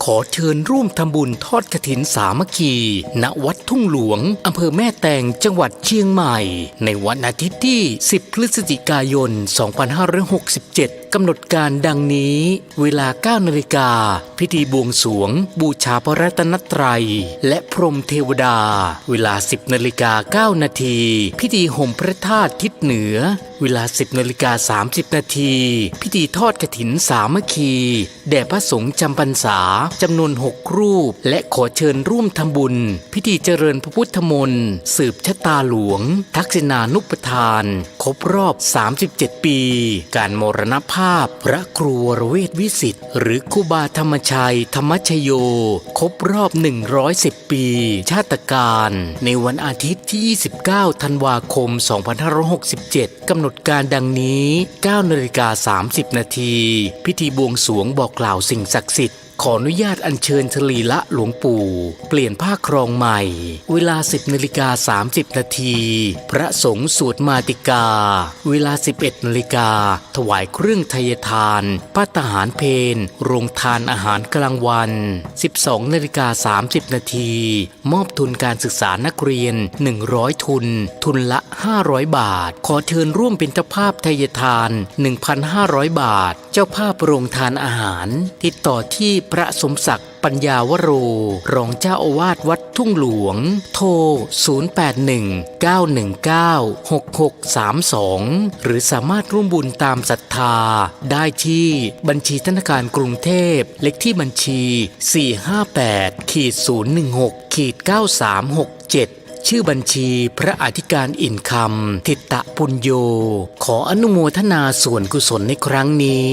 ขอเชิญร่วมทำบุญทอดกฐินสามัคคี ณ วัดทุ่งหลวง อำเภอแม่แตง จังหวัดเชียงใหม่ ในวันอาทิตย์ที่สิบพฤศจิกายนสองพันห้าร้อยหกสิบเจ็ด กำหนดการดังนี้ เวลาเก้านาฬิกา พิธีบวงสรวง บูชาพระรัตนตรัย และพรหมเทวดา เวลาสิบนาฬิกาเก้านาที พิธีโฮมพระธาตุทิศเหนือ เวลาสิบนาฬิกาสามสิบนาที พิธีทอดกฐินสามัคคี แด่พระสงฆ์จำพรรษาจำนวนหกรูป และขอเชิญร่วมทำบุญ พิธีเจริญพระพุทธมนต์ สืบชะตาหลวง ทักษิณานุปทาน ครบรอบสามสิบเจ็ดปี การมรณภาพพระครูวรเวชวิสิทธิ์ หรือครูบาธรรมชัย ธรรมชโย ครบรอบหนึ่งร้อยสิบปี ชาตกาล ในวันอาทิตย์ที่ยี่สิบเก้าธันวาคมสองพันห้าร้อยหกสิบเจ็ด กำหนดการดังนี้ เก้านาฬิกาสามสิบนาที พิธีบวงสรวงบอกกล่าวสิ่งศักดิ์สิทธิ์ ขออนุญาตอัญเชิญสรีระหลวงปู่ เปลี่ยนผ้าครองใหม่ เวลาสิบนาฬิกาสามสิบนาที พระสงฆ์สวดมาติกา เวลาสิบเอ็ดนาฬิกา ถวายเครื่องไทยทาน ภัตตาหารเพล โรงทานอาหารกลางวัน สิบสองนาฬิกาสามสิบนาที มอบทุนการศึกษานักเรียนหนึ่งร้อยทุน ทุนละห้าร้อยบาท ขอเชิญร่วมเป็นเจ้าภาพไทยทานหนึ่งพันห้าร้อยบาท เจ้าภาพโรงทานอาหาร ติดต่อที่พระสมศักดิ์ ปัญญาวโร รองเจ้าอาวาสวัดทุ่งหลวง โทร ศูนย์แปดหนึ่ง เก้าหนึ่งเก้า หกหกสามสอง หรือสามารถร่วมบุญตามศรัทธาได้ที่บัญชีธนาคารกรุงเทพ เลขที่บัญชี สี่ห้าแปด ขีด ศูนย์หนึ่งหก ขีด เก้าสามหกเจ็ด ชื่อบัญชีพระอธิการอินคำ ทิตตปุญโญ ขออนุโมทนาส่วนกุศลในครั้งนี้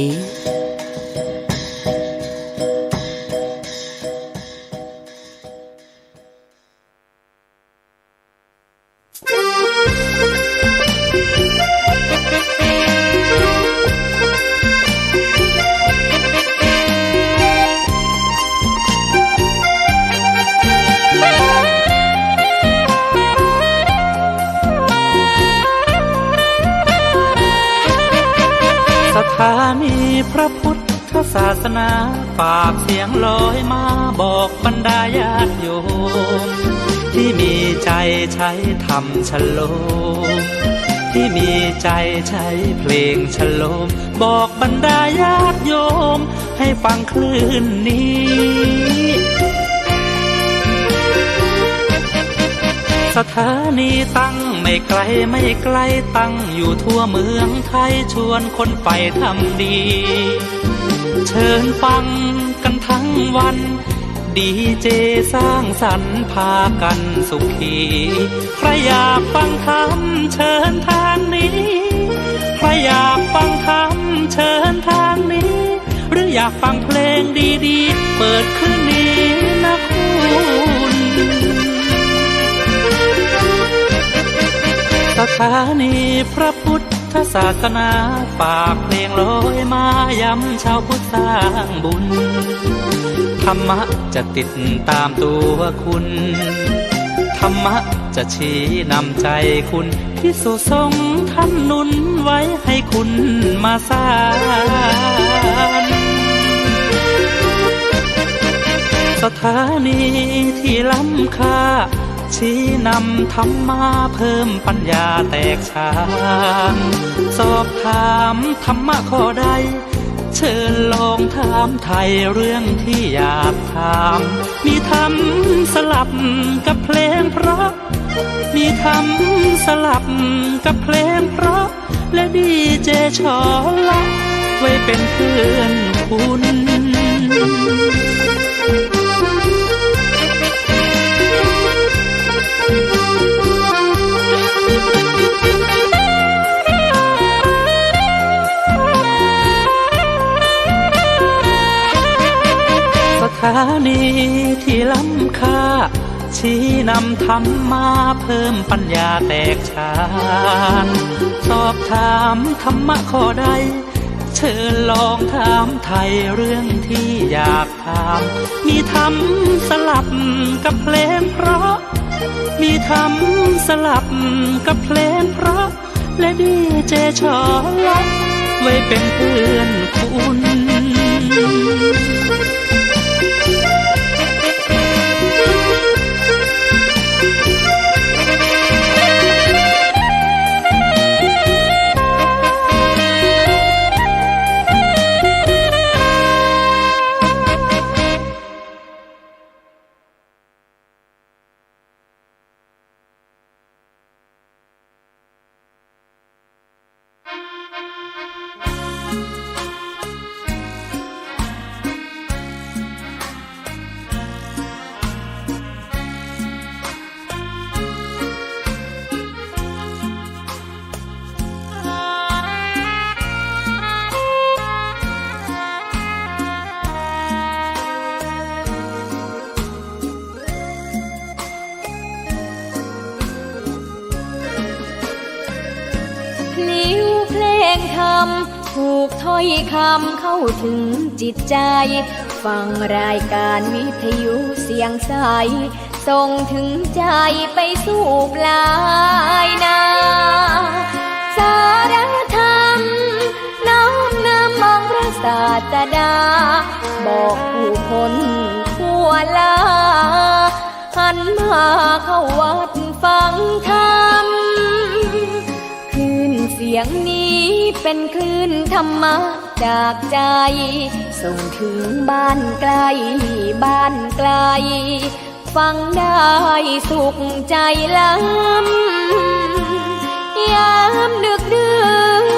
สถานีพระพุทธศาสนา ฝากเสียงลอยมาบอกบรรดาญาติโยม ที่มีใจใช้ธรรมชโลม ที่มีใจใช้เพลงชโลม บอกบรรดาญาติโยม ให้ฟังคลื่นนี้ สถานีตั้งไม่ไกลไม่ไกล ตั้งอยู่ทั่วเมืองไทย ชวนคนไปทำดี เชิญฟังกันทั้งวัน ดีเจสร้างสรรค์พากันสุขี ใครอยากฟังธรรมเชิญทางนี้ ใครอยากฟังธรรมเชิญทางนี้ หรืออยากฟังเพลงดีๆ เปิดคลื่นนี้นะคุณ สถานีพระพุทธศาสนา ฝากเพลงลอยมายำชาวพุทธสร้างบุญ ธรรมะจะติดตามตัวคุณ ธรรมะจะชี้นำใจคุณ ภิกษุสงฆ์ท่านหนุนไว้ให้คุณมาสาน สถานีที่ล้ำค่า ชี้นำธรรมะเพิ่มปัญญาแตกฉาน สอบถามธรรมะข้อใด เชิญลองถามไถ่เรื่องที่อยากถาม มีธรรมสลับกับเพลงเพราะ มีธรรมสลับกับเพลงเพราะ และดีเจชอละ ไว้เป็นเพื่อนคุณ ส ถานีที่ล้ำค่า ชี้นำธรรมะ เพิ่มปัญญาแตกฉาน สอบถามธรรมะข้อใด เชิญลองถามไถ่เรื่องที่อยากถาม มีธรรมสลับกับเพลงเพราะ มีธรรมสลับกับเพลงเพราะ และดีเจชอล็อก ไว้เป็นเพื่อนคุณ พลิ้วเพลงธรรม ผูกถ้อยคำเข้าถึงจิตใจ ฟังรายการวิทยุเสียงใส ส่งถึงใจไปสู่ปลายนา สารธรรม น้อมนำองค์พระศาสดา บอกผู้คนทั่วลา หันมาเข้าวัดฟังธรรม คลื่นเสียงนี้เป็นคลื่นธรรมะจากใจ ส่งถึงบ้านไกลบ้านไกล ฟังได้สุขใจล้ำ ยามดึกดื่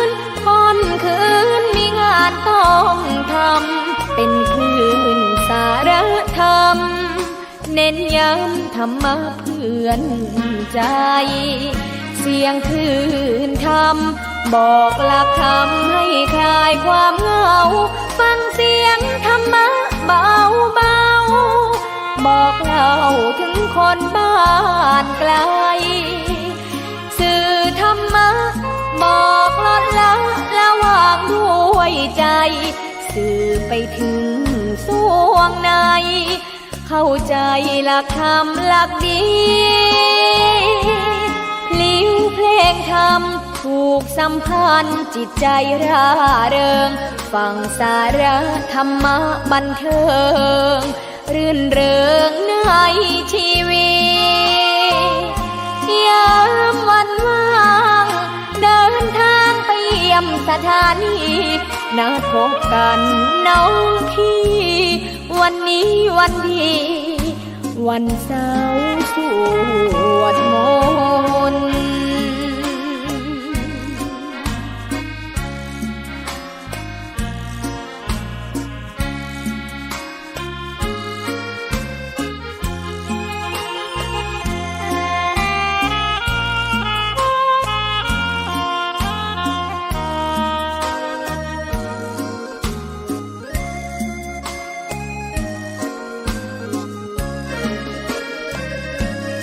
นค่ำคืนมีงานต้องทำ เป็นคลื่นสารธรรม เน้นย้ำธรรมะเพื่อนใจ เสียงคลื่นธรรม บอกหลักธรรมให้คลายความเหงา ฟังเสียงธรรมะเบาๆ บอกเล่าถึงคนบ้านไกล สื่อธรรมะ บอกลดละละวางด้วยใจ สื่อไปถึงส่วงใน เข้าใจหลักธรรมหลักดี พลิ้วเพลงธรรมผูกสัมพันธ์จิตใจร่าเริง ฟังสาระธรรมะบันเทิง รื่นเริงในชีวิต ยามวันว่าง เดินทางไปเยี่ยมสถานี นัดพบกันน้องพี่ วันนี้วันดี วันเสาร์สวดมนต์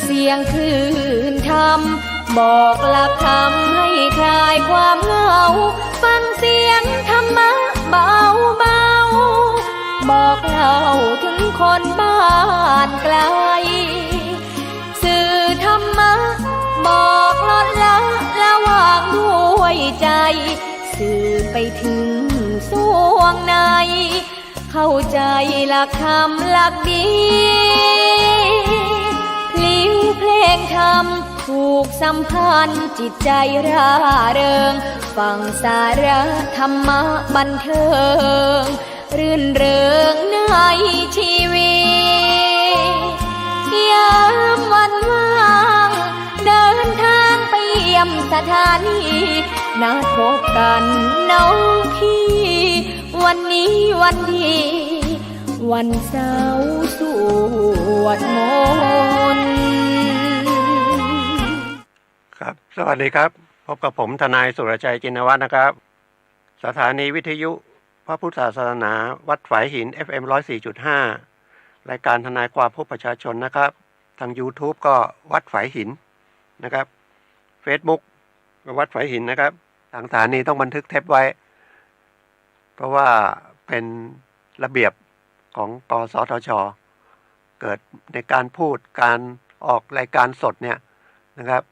เสียงคลื่นธรรม บอกหลักธรรมให้คลายความเหงา ฟังเสียงธรรมะเบาๆ บอกเล่าถึงคนบ้านไกล สื่อธรรมะ บอกลดละละวางด้วยใจ สื่อไปถึงส่วงใน เข้าใจหลักธรรมหลักดี พลิ้วเพลงธรรม ผูกสัมพันธ์จิตใจร่าเริง ฟังสาระธรรมะบันเทิง รื่นเริงในชีวิต ยามวันว่าง เดินทางไปเยี่ยมสถานี นัดพบกันน้องพี่ วันนี้วันดี วันเสาร์สวดมนต์ ครับ สวัสดีครับ พบกับผมทนายสุรชัย จินวัฒน์นะครับ สถานีวิทยุพระพุทธศาสนาวัดฝายหิน เอฟเอ็ม ร้อยสี่จุดห้า รายการทนายความเพื่อประชาชนนะครับ ทางยูทูบก็วัดฝายหินนะครับ เฟซบุ๊กก็วัดฝายหินนะครับ ทางสถานีต้องบันทึกเทปไว้ เพราะว่าเป็นระเบียบของ กสทช เกิดในการพูด การออกรายการสดเนี่ยนะครับ